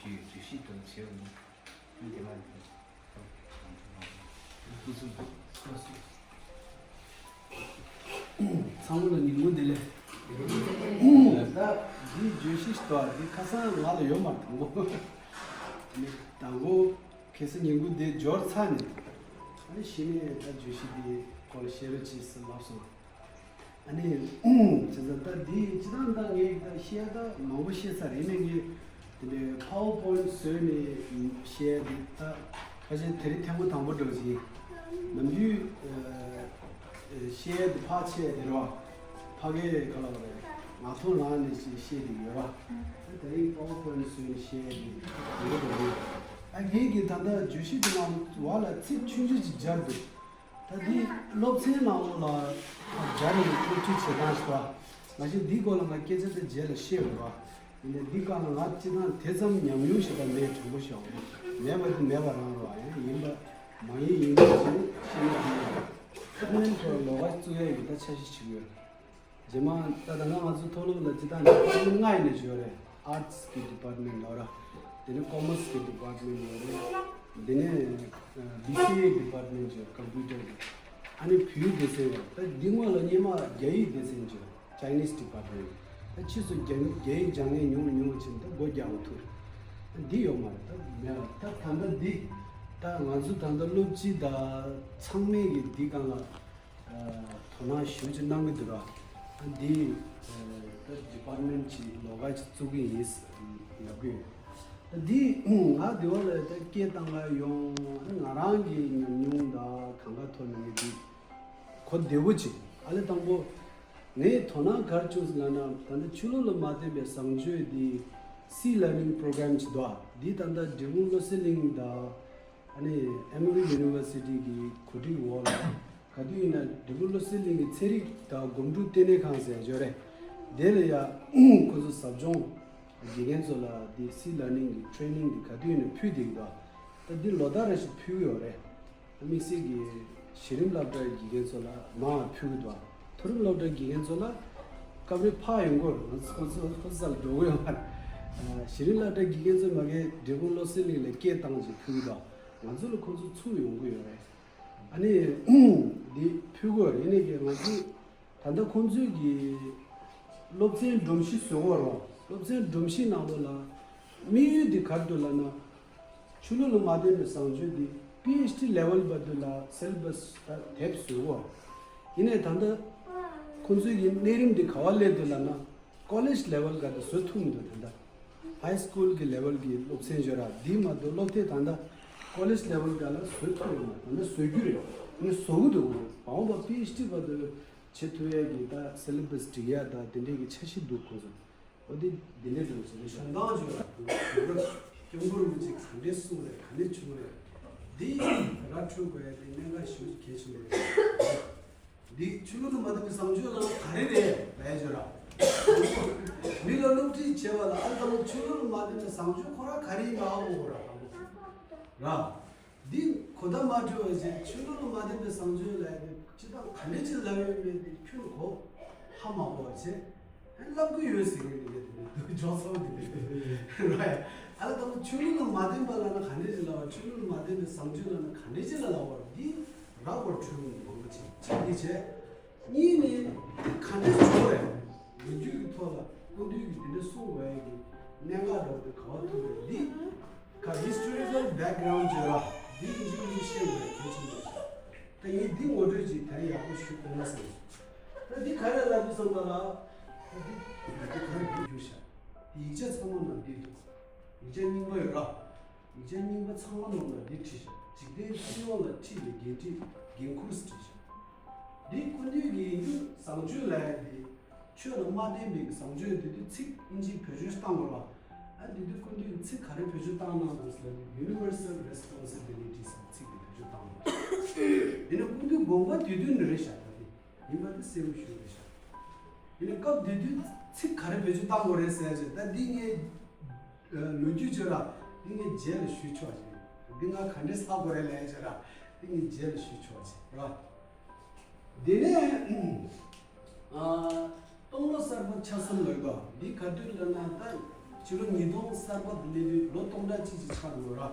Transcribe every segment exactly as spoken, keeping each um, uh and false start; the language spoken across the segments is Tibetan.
བརྗོད་གཞི་དང་བྱས་པ་ནི་འདི་ལ་ཡིན། ཚང་མ་ལ་ཉིན་མོ་བདེ་ལེགས། ད་འདིའི་བརྗོད་གཞི་ཞིག་འདུག་འདི་ཁ་སང་ང་ལ་ཡོད་མ་རེད། དང་པོ་ནི་དང་པོ་ཁ་སང་ཉིན་གུང་འདི་འབྱོར་ཚར་ནས། ཨ་ནི་གཞི་ནས་ད་བརྗོད་གཞི་འདིའི་སྐོར་ལ་བཤད་རོགས་གྱིས་ཟེར་ལབ་སོང་། ཨ་ནི་བྱས་ཙང་ད་འདི་སྤྱིར་བཏང་ད་ངས་ད་བཤད་ད་མང་པོ་བཤད་ཚར་རེད། ནས་ངས་དེ་འདྲའི་PowerPoint་བཟོས་ནས་བཤད་དེ་ད་ཁ་ཤས་དེ་རིང་ཐེངས་མ་དང་པོ་འགྲོ་ཅིག་ནམ་རྒྱུན་བཤད་དེ་ཕར་ཆད་དེ་རོ་ཕ་གའི་ག་ལ་བ་རེད། ང་ཐོག་ལངས་ནས་ཅིག་བཤད་དེ་ཡོད་ར། དེ་རིང་PowerPoint་བཟོས་ནས་བཤད་དེ་ཡོད་ར། ཨ་ངས་ཀྱི་ད་ལྟ་བརྗོད་གཞི་དེ་ནང་བ་ལ་ཚིག་ཆུང་ཆུང་ཅིག་སྦྱར་འདུག་ད་འདི་སློབ་ཚན་ནང་ལོགས་ལ་སྦྱར་ནས་སློབ་ཁྲིད་བྱེད་སྟངས་ཤིག་ར། མ་གཞི་འདི་སྐོར་ལ་ང་སྐད་ཆ་དེ་རྗེས་ལ་བཤད་འོང་ར། ཡིན་ནའི་འདི་སྒང་ལ་ང་སྤྱིར་བཏང་དེ་ཙམ་ཉམས་མྱོང་ཞིག་ད་མེད། དྲང་པོ་བཤད་འོང་མེད་པ་དེ་མེད་པ་རང་ར། ཡིན་ཡིན་པ་མ་ཡིན་ཡིན་པ་ཞིག་ཤེས་ཡོན་འདི་ཡིན། ཁ་ནས་ཁོ་ལོགས་ཀ་བཙུགས་ཡ་ཡིན་ད་འཆར་གཞི་བྱེད་ཀྱི་ཡོད། རྗེས་མ་ད་ད་ང་ང་ཚོ་མཐོ་སློབ་ལ་སྤྱིར་བཏང་department་ལྔ་ཡིན་ནས་བརྗོད་རེད། Arts་གི་department་ལ་ར། དེ་ནས་commerce་གི་department་ལ་རེད། དེ་ནས་BCA department་བརྗོད་computer་གི། ཨ་ནི་བོད་ཡིག་སྡེ་ཚན་ཡོད། ད་འདི་སྔོན་ལ་སྔོན་མ་རྒྱ་ཡིག་སྡེ་ཚན་བརྗོད་Chinese department། ད་ཕྱིས་སུ་རྒྱ་རྒྱ་ཡིག་སྦྱང་མཁན་ཉུང་རུ་ཉུང་རུ་ཕྱིན་ད་སྒོ་རྒྱག་པ་ཐུག་ད་འདི་ཡོད་མ་རེད། ད་མེད་ལ་ད་ད་ལྟ་འདི་ད་ང་ཚོ་ད་ལྟ་སློབ་སྤྱི་དང་ཚང་མས་གི་འདི་སྒང་ལ། དོ་སྣང་ཞེ་པོ་ཅིག་གནང་གི་འདུག་ར། ཨ་འདི་ད་department་ཅིག་ལོགས་ཀ་ཅིག་བཙུགས་ཀྱི་ཡིན་ལབ་ཀྱི་ཡོད། ད་འདི་ང་འདི་བ་ལ་ད་སྐད་བཏང་ག་ཡོང་ང་རང་གི་ཉམས་མྱོང་དང་གང་ག་ཐོག་ནས་ངས་འདི་གོ་བདེ་པོ་ཅིག་ཨ་ལེ་དང་པོ་ངས་དོ་སྣང་ག་རེ་བྱུང་ཟེར་ལབ་ན་ད་ལྟ་ཆོས་ལུགས་ལ་མ་བརྟེན་པའི་བཟང་སྤྱོད་འདི་C learning program་ཅིག་འདུག་འདི་ད་ལྟ་འབྲས་སྤུངས་བློ་གསལ་གླིང་དང་། ཨ་ནི་Emory University་གི་གོ་སྒྲིག་འོག་ལ་ག་དུས་ཡིན་ན་འབྲས་སྤུངས་བློ་གསལ་གླིང་གི་ཚན་རིག་དང་སྒོམ་སྒྲུབ་ལྟེ་གནས་ཁང་ཟེར་ཡོད་རེད། དེ་ལ་ཡ་ཁོ་ཚོ་ཟབ་སྦྱོང་དགེ་རྒན་ཚོ་ལ་འདི་C learning་གི་training་འདི་ག་དུས་ཡིན་ན་ཕུལ་བསྡད་ཀྱི་འདུག་ད་འདི་ལོ་ལྟར་རེ་བཞིན་ཕུལ་གྱི་ཡོད་རེད། དམིགས་བསལ་གྱི་གཞི་རིམ་སློབ་གྲྭའི་དགེ་རྒན་ཚོ་ལ་མང་བ་ཕུལ་གྱི་འདུག་མཐོ་རིམ་སློབ་གྲྭའི་དགེ་རྒན་ཚོ་ལ་སྐབས་རེ་ཕར་ཡོང་གི་ཡོད་རེད། ང་ཚོ་ཁོ་ཚོ་ཁོ་ཚོ་ལ་འགྲོ་གི་ཡོད་མ་རེད། གཞི་རིམ་སློབ་གྲྭའི་དགེ་རྒན་ཚོས་མ་གི་འབྲས་སྤུངས་བློ་གསལ་གླིང་ལ་སྐད་བཏང་ཅིག་ཕུལ་གྱི་འདུག་ང་ཚོ་ལ་ཁོ་ཚོ་ཚུར་ཡོང་གི་ཡོད་རེད། ཨ་ནི་འདི་ཕུལ་གྱི་ཡོད་རེད། ཡིན་ནའི་གི་ང་ཚོས་ད་ལྟ་ཁོང་ཚོས་ཀྱི་སློབ་ཚན་སྒྲོམ་གཞི་བཟོས་ཡོད་རེད། སློབ་ཚན་སྒྲོམ་གཞི་ནང་ལོགས་ལ་དམིགས་ཡུལ་འདི་ག་རེ་འདུག་ལབ་ན། ཆོས་ལུགས་ལ་མ་བརྟེན་པའི་བཟང་སྤྱོད་འདི་PhD level་བར་དུ་ལ་syllabus་ད་དེབ་བཟོས་ཡོད་རེད། ཡིན་ནའི་ད་ལྟ་ཁོང་ཚོས་ཀྱི་གནས་རིམ་འདི་ག་པར་སླེབས་འདུག་ལབ་ན། College level་ག་དེ་བཟོ་ཐུབ་མི་འདུག་ད་ལྟ་high school་གི་level་གི་སློབ་ཚན་བརྗོད་ར་འདི་མ་གཏོགས་སློབ་དེབ་ད་ལྟ་College level་ག་ལ་བཟོ་ཐུབ་ཡོད་མ་རེད། ད་ལྟ་བཟོ་རྒྱུ་རེད། ངས་བཟོ་གི་འདུག་མ་འོངས་པ་PhD་བར་དུ་བྱེད་ཐུབ་ཡས་ཀྱི་ད་syllabus་སྒྲིག་ཡས་ད་དེ་འདྲས་ཀྱི་འཆར་གཞི་འདུག་ཁོང་ཚོ། འོ་དེ་འདི་འདྲས་འདུག་ཟེར་ནས་གཞུང་དང་བརྗོད་ར་འདུག་སྐྱབས་མགོན་རིན་པོ་ཆེ་ག་འདྲས་གསུངས་རེད། ག་འདྲས་བྱུང་རེད། འདི་ར་འཕྲོད་དགོས་ཡས་དེ་གནད་འགག་ཞེ་པོ་གལ་ཆེན་པོ་རེད། འདི་ཆོས་ལུགས་དང་མ་མཐུན་པའི་བཟང་སྤྱོད་ལབ་ན་ག་རེ་རེད་ལབ་ཡ་བརྗོད་ར། མི་ལ་སློབ་ཁྲིད་བྱེད་པ་ལ་ཨ་ལྟ་བུ་ཆོས་ལུགས་ལ་མ་མཐུན་པའི་བཟང་སྤྱོད་ཁོ་རང་ག་རེ་ཡིན་པ་ཧ་གོ་དགོས་ར། དང་པོ་ར། འདི་གོ་བརྡ་མ་འཕྲོད་པ་བྱས་ཆོས་ལུགས་ལ་མ་མཐུན་པའི་བཟང་སྤྱོད་ལབ་ཡ་དེ་སྤྱིར་བཏང་ག་འདྲ་ཅིག་ལབ་ཡོད་མེད་དེ་ཁྱོན་གོ་ཧ་མ་གོ་བ་བྱས། ལབ་གི་ཡོད་ཟེར་གི་འདུག་འཇོག་ཚོགས་འདི་འདུག་ར། ཨ་ལ་དང་ཆོས་ལུགས་ལ་མ་བརྟེན་པ་ལབ་ན་ག་འདྲས་ཅིག་ལབ་པ། ཆོས་ལུགས་ལ་མ་བརྟེན་པའི་བཟང་སྤྱོད་ལབ་ན་ག་འདྲས་ཅིག་ལ་ལབ་པ། འདི་རག་པར་འཕྲུལ་མང་པོ་ཅིག་གཅིག་འདི་བྱས། གཉིས་ནི་ག་འདྲས་བྱུང་རེད། ལོ་རྒྱུས་ཀྱི་ཐོག་ལ་སྐུ་མདུན་གྱིས་འདི་འདྲ་གསུངས་པའི་གི་གནད་འགག་འདྲ་བོ་དེ་ག་པར་ཐུག་རེད། འདི་ག་historical background་བརྗོད་ར་འདི་ཡིན་གཅིག་མིན་གཅིག་ཤེས་དགོས་རེད། གལ་ཆེན་པོ་རེད། ད་ངས་འདི་ངོ་སྤྲོད་ཅིག་དེ་རིང་ཡག་པོ་ཞུ་ཐུབ་ན་བསམ་སོང་། ད་འདི་ག་རེ་ལབ་དུས་ཙམ་པ་ལ་ད་འདི་ཡིག་ཆ་ག་རེ་འདི་བསྒྱུར་ཤག་ཡིག་ཆ་ཚང་མ་ནང་འདི་འདུག་ཡིག་ཆ་རྙིང་པ་ཡོད་ར། ཡིག་ཆ་རྙིང་པ་ཚང་མ་ནང་ལ་འདི་བྲིས་ཤག་འཇིག་རྟེན་སྤྱི་ཡོངས་ལ་ཁྲིད་པའི་འགན་འཁྲི་འགན་ཁུར་ཟེར་བྲིས་ཤག་འདི་སྐུ་མདུན་གྱི་ཡིན་རྒྱུ་བཟང་སྤྱོད་ལབ་ཡ་འདི། ཆོས་ལ་མ་བརྟེན་པའི་བཟང་སྤྱོད་འདི་དུས་ཚིག་ཨིན་ཇི་བེད་སྤྱོད་བཏང་དགོས་ར། ཨ་འདི་དུས་སྐུ་མདུན་གྱིས་ཚིག་ག་རེ་བེད་སྤྱོད་བཏང་གནང་འདུག་ཟེར་ན་Universal Responsibility་ཟེར་ཚིག་དེ་བེད་སྤྱོད་བཏང་གནང་འདུག་ཡིན་ན་སྐུ་མདུན་དགོངས་པ་དེ་དུས་ནས་རེད་ཤག་ད་དེ་ཡིན་པ་དེ་གསལ་པོ་ཞུ་རེད་ཤག་ཡིན་ན་སྐབས་དེ་དུས་ཚིག་ག་རེ་བེད་སྤྱོད་བཏང་དགོས་རེད་ཟེར་ཡ་ཅིག་ད་འདི་ངས་ལོ་རྒྱུས་བརྗོད་ར་འདི་ངས་རྗེས་ལ་ཞུ་ཆོག་ཅིག་འདི་ང་ག་འདྲས་ལབ་དགོས་རེད་ལབ་ཡ་ཅིག་ར་འདི་ངས་རྗེས་ལ་ཞུ་ཆོག་ཅིག་ར། དེ་ནས་ཨ་སྟོང་ལོ་གསར་པ་ཆ་གསུམ་ལ་གོ་འདི་ག་དུས་ལབ་ན་ད་ ཕྱི་ལོ་ཉིས་སྟོང་གསར་པ་དེ་སླེབས་དུས་ལོ་སྟོང་ཕྲག་གཅིག་ཅིག་ཆགས་འགྲོ་ར།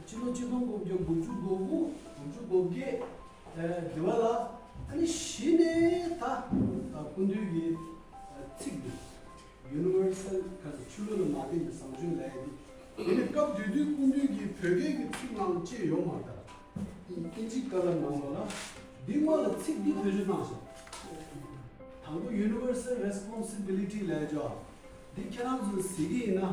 ཕྱི་ལོ་ཆིག་སྟོང་དགུ་བརྒྱ་དགུ་བཅུ་གོ་དགུ་དགུ་བཅུ་གོ་བརྒྱད་དེ་བ་ལ་ཨ་ནི་གཞི་ནས་ད་སྐུ་མདུན་གྱི་ཚིག་འདི་Universal ག་ཚོད་ཆོས་ལུགས་ལ་མ་བརྟེན་པའི་བཟང་སྤྱོད་ལབ་ཡ་འདི། དེ་ནི་སྐབས་དེ་དུས་སྐུ་མདུན་གྱི་བོད་སྐད་ཀྱི་ཚིག་ནང་ལ་ཅི་ཡོད་མ་རེད། ད་ཨིན་ཇི་སྐད་ལ་ནང་ལོགས་ལ་འདི་སྔོན་ལ་ཚིག་འདི་བེད་སྤྱོད་བཏང་ཤག་དང་པོ་Universal Responsibility ལབ་ཡ་ཅིག་འདི་ཁྱེད་རང་ཚོས་གཟིགས་ཀྱི་ཡིན་ན།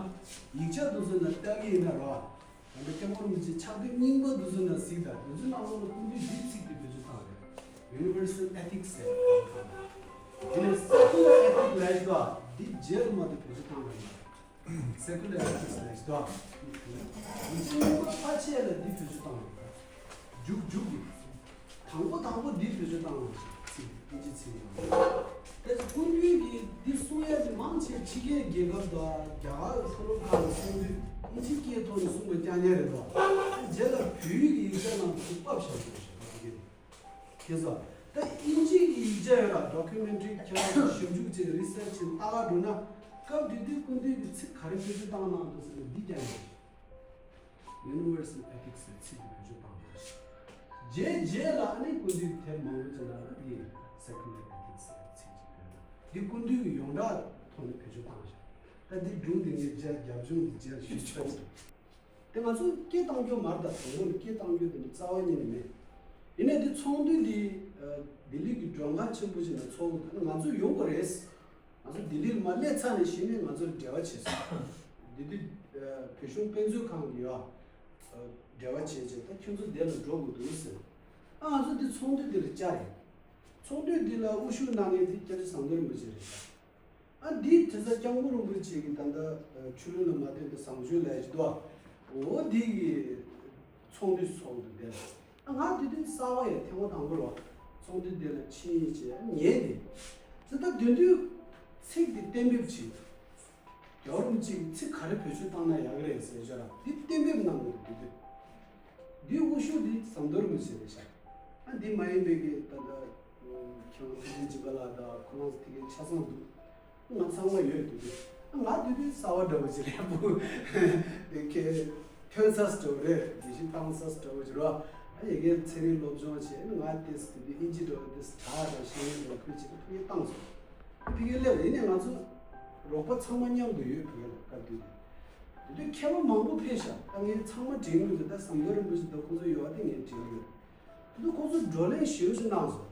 ཡིག་ཆ་དེ་ཚོ་ནང་ལྟ་གི་ཡིན་ན་ར། ད་ལྟ་སྐྱབས་མགོན་རིན་པོ་ཆེ་ཕྱག་དེབ་རྙིང་པ་དེ་ཚོ་ནང་གཟིགས་དང་། དེ་ཚོའི་ནང་ལོགས་ལ་སྐུ་མདུན་འདིའི་ཚིག་དེ་བེད་སྤྱོད་བཏང་རེད། Universal Ethics ཟེར་བ་དང་། དེ་ནས་Secular Ethics ལབ་ཡ་ཅིག་འདི་རྗེས་ལ་མ་དེ་བེད་སྤྱོད་བཏང་རེད། Secular Ethics ལབ་ཡ་ཅིག་འདི་རྗེས་ལ་མ་ཕལ་ཆེར་ལ་འདི་བེད་སྤྱོད་བཏང་རེད། མཇུག་མཇུག་གི་དང་པོ་དང་པོ་འདི་བེད་སྤྱོད་བཏང་བ་ཞིག་ཚིག་ཨིན་ཇི་ཚིག་ཡིན། དེ་ཚོ་སྐུ་མདུན་གྱིས་འདི་གསུང་ཡ་དེ་མང་ཆེ་ཕྱི་རྒྱལ་རྒྱལ་ཁབ་དང་རྒྱ་གར་མཐོ་སློབ་ཁག་ལ་གསུང་དུས་ཨིན་ཇི་སྐད་ཐོག་ནས་གསུང་བ་རྐྱང་རྐྱང་རེད་དོ། རྗེས་ལ་བོད་ཡིག་གི་ཡིག་ཆ་ནང་དུ་ཕབ་བཞག་འདུག་ཞེས་པ་དེ་གས། ཁྱེད་ཚོ་ད་ཨིན་ཇི་གི་ཡིག་ཆ་ཡོད་ར། Documentary ཁྱེད་རང་ཚོ་ཞིབ་འཇུག་བྱས་research བྱས་ལྟ་ག་འགྲོ་ན། སྐབས་དེ་དུས་སྐུ་མདུན་གྱིས་ཚིག་ག་རེ་བེད་སྤྱོད་བཏང་གནང་འདུག་ཟེར་ན་འདི་རྐྱང་རེད། Universal Ethics ཟེར་ཚིག་དེ་བེད་སྤྱོད་བཏང་བ་རེད། རྗེས་རྗེས་ལ་ཨ་ནི་སྐུ་མདུན་དེབ་མང་པོ་ཅིག་ནང་ལ་འདི་Secular Ethics ཟེར་ཚིག་ཅིག་ཡོད་ན། འདི་སྐུ་མདུན་གྱི་ཡོངས་གྲགས་ཐོག་ནས་བེད་སྤྱོད་བཏང་ཤག་ད་འདི་སྒྲུང་འདི་ངས་རྗེས་རྒྱབ་ལྗོངས་འདི་རྗེས་ཞུས་ཆོག་ཅིག་དེ་ང་ཚོས་སྐད་བཏང་རྒྱུ་མ་རེད། ད་དང་པོ་ནས་སྐད་བཏང་རྒྱུ་དེ་ནི་རྩ་བ་ཉིད་ནས་མེད། ཡིན་ནའི་འདི་ཚོགས་འདུ་འདི་ལྡི་ལི་གི་མགྲོན་ཁང་ཆེན་པོ་ཞིག་ནང་ཚོགས་འདུ་ང་ཚོ་ཡོང་དགོས་རེད། ང་ཚོ་ལྡི་ལིར་མར་སླེབས་ཚར་ནས་གཞི་ནས་ང་ཚོར་འབྲེལ་བ་བྱས་སོང་། འདི་དུས་བོད་གཞུང་དཔེ་མཛོད་ཁང་གི་ཡོད། འབྲེལ་བ་བྱས་རྗེས་ད་ཁྱོད་ཚོ་དེ་ལ་འགྲོ་དགོས་འདུག་ཟེར། ཨ་ང་ཚོ་འདི་ཚོགས་འདུ་འདིར་བཅར་ཡིན། ཚོགས་འདུ་འདི་ལ་དབུ་བཞུགས་གནང་མཁན་འདི་སྐྱབས་རྗེ་ཟམ་གདོང་རིན་པོ་ཆེ་རེད་ཤག་ཨ་འདི་དེ་ཚོ་སྐྱབས་མགོན་རིན་པོ་ཆེ་གིས་ད་ལྟ་ཆོས་ལུགས་ལ་མ་བརྟེན་པའི་བཟང་སྤྱོད་ལབ་ཡ་ཅིག་འདུག་འོ་འདི་གི་ཚོགས་འདུ་ཚོགས་འདུ་དེ་ལ། ང་དེ་དུས་གསར་པ་ཡང་ཐེངས་མ་དང་པོ་རེད་བ། ཚོགས་འདུ་དེ་ལ་ཕྱིན་བྱས་ཉན་ཏེ། ཙི་ད་དེ་དུས་ཚིག་དེ་གཏན་འབེབས་བྱས། རྒྱལ་བ་རིན་པོ་ཆེ་གིས་ཚིག་ག་རེ་བེད་སྤྱོད་བཏང་ན་ཡག་གི་རེད་ཟེར་བྱས་ར་འདི་གཏན་འབེབས་གནང་དགོས་དེ་དུས། འདི་དབུ་བཞུགས་འདི་ཟམ་གདོང་རིན་པོ་ཆེ་རེད་ཤག་ཨ་འདི་མ་ཡིན་པའི་གི་ད་ལྟ་ཁྱེད་རང་ཐུབ་བསྟན་སྦྱིན་པ་ལགས་དང་ཁོ་རང་ཚོ་དེ་གའི་ཆ་ཚང་འདུག་ང་ཚང་མ་ཡོད་དེ་དུས། ང་དེ་དུས་གསར་པ་འདྲ་བོ་ཅིག་རེད་བུ། དེ་ཁའི་ཐོན་ས་འདྲ་བོ་རེད། དེ་བཞིན་བཏང་ས་འདྲ་བོ་ཅིག་རེད་བ། ཨ་ཡ་གིར་ཚན་རིག་སློབ་སྦྱོང་བྱས་ང་ཏེས་དེ་དུས་ཨིན་ཇི་འདྲ་བོ་ཏེས་དྲ་དང་ཤེས་ཡོན་འདྲ་བོ་ཁུལ་ཅིག་ཕ་གིར་བཏང་སོང་། ཕ་གིར་སླེབས་ཡིན་ནས་ང་ཚོ་རོགས་པ་ཚང་མ་མཉམ་དུ་ཡོད་ཕ་གིར་སྐབས་དུས་དེ། དེ་དུས་མཁས་པ་མང་པོ་ཕེབས་ཤག་ད་ངས་ཚང་མ་དྲན་གི་མི་འདུག་ད་ཟམ་གདོང་རིན་པོ་ཆེ་དང་ཁོང་ཚོ་ཡོད་པ་དེ་ངས་དྲན་གི་ཡོད། དེ་ཁོང་ཚོས་བགྲོ་གླེང་ཞེ་པོ་ཞིག་གནང་སོང་།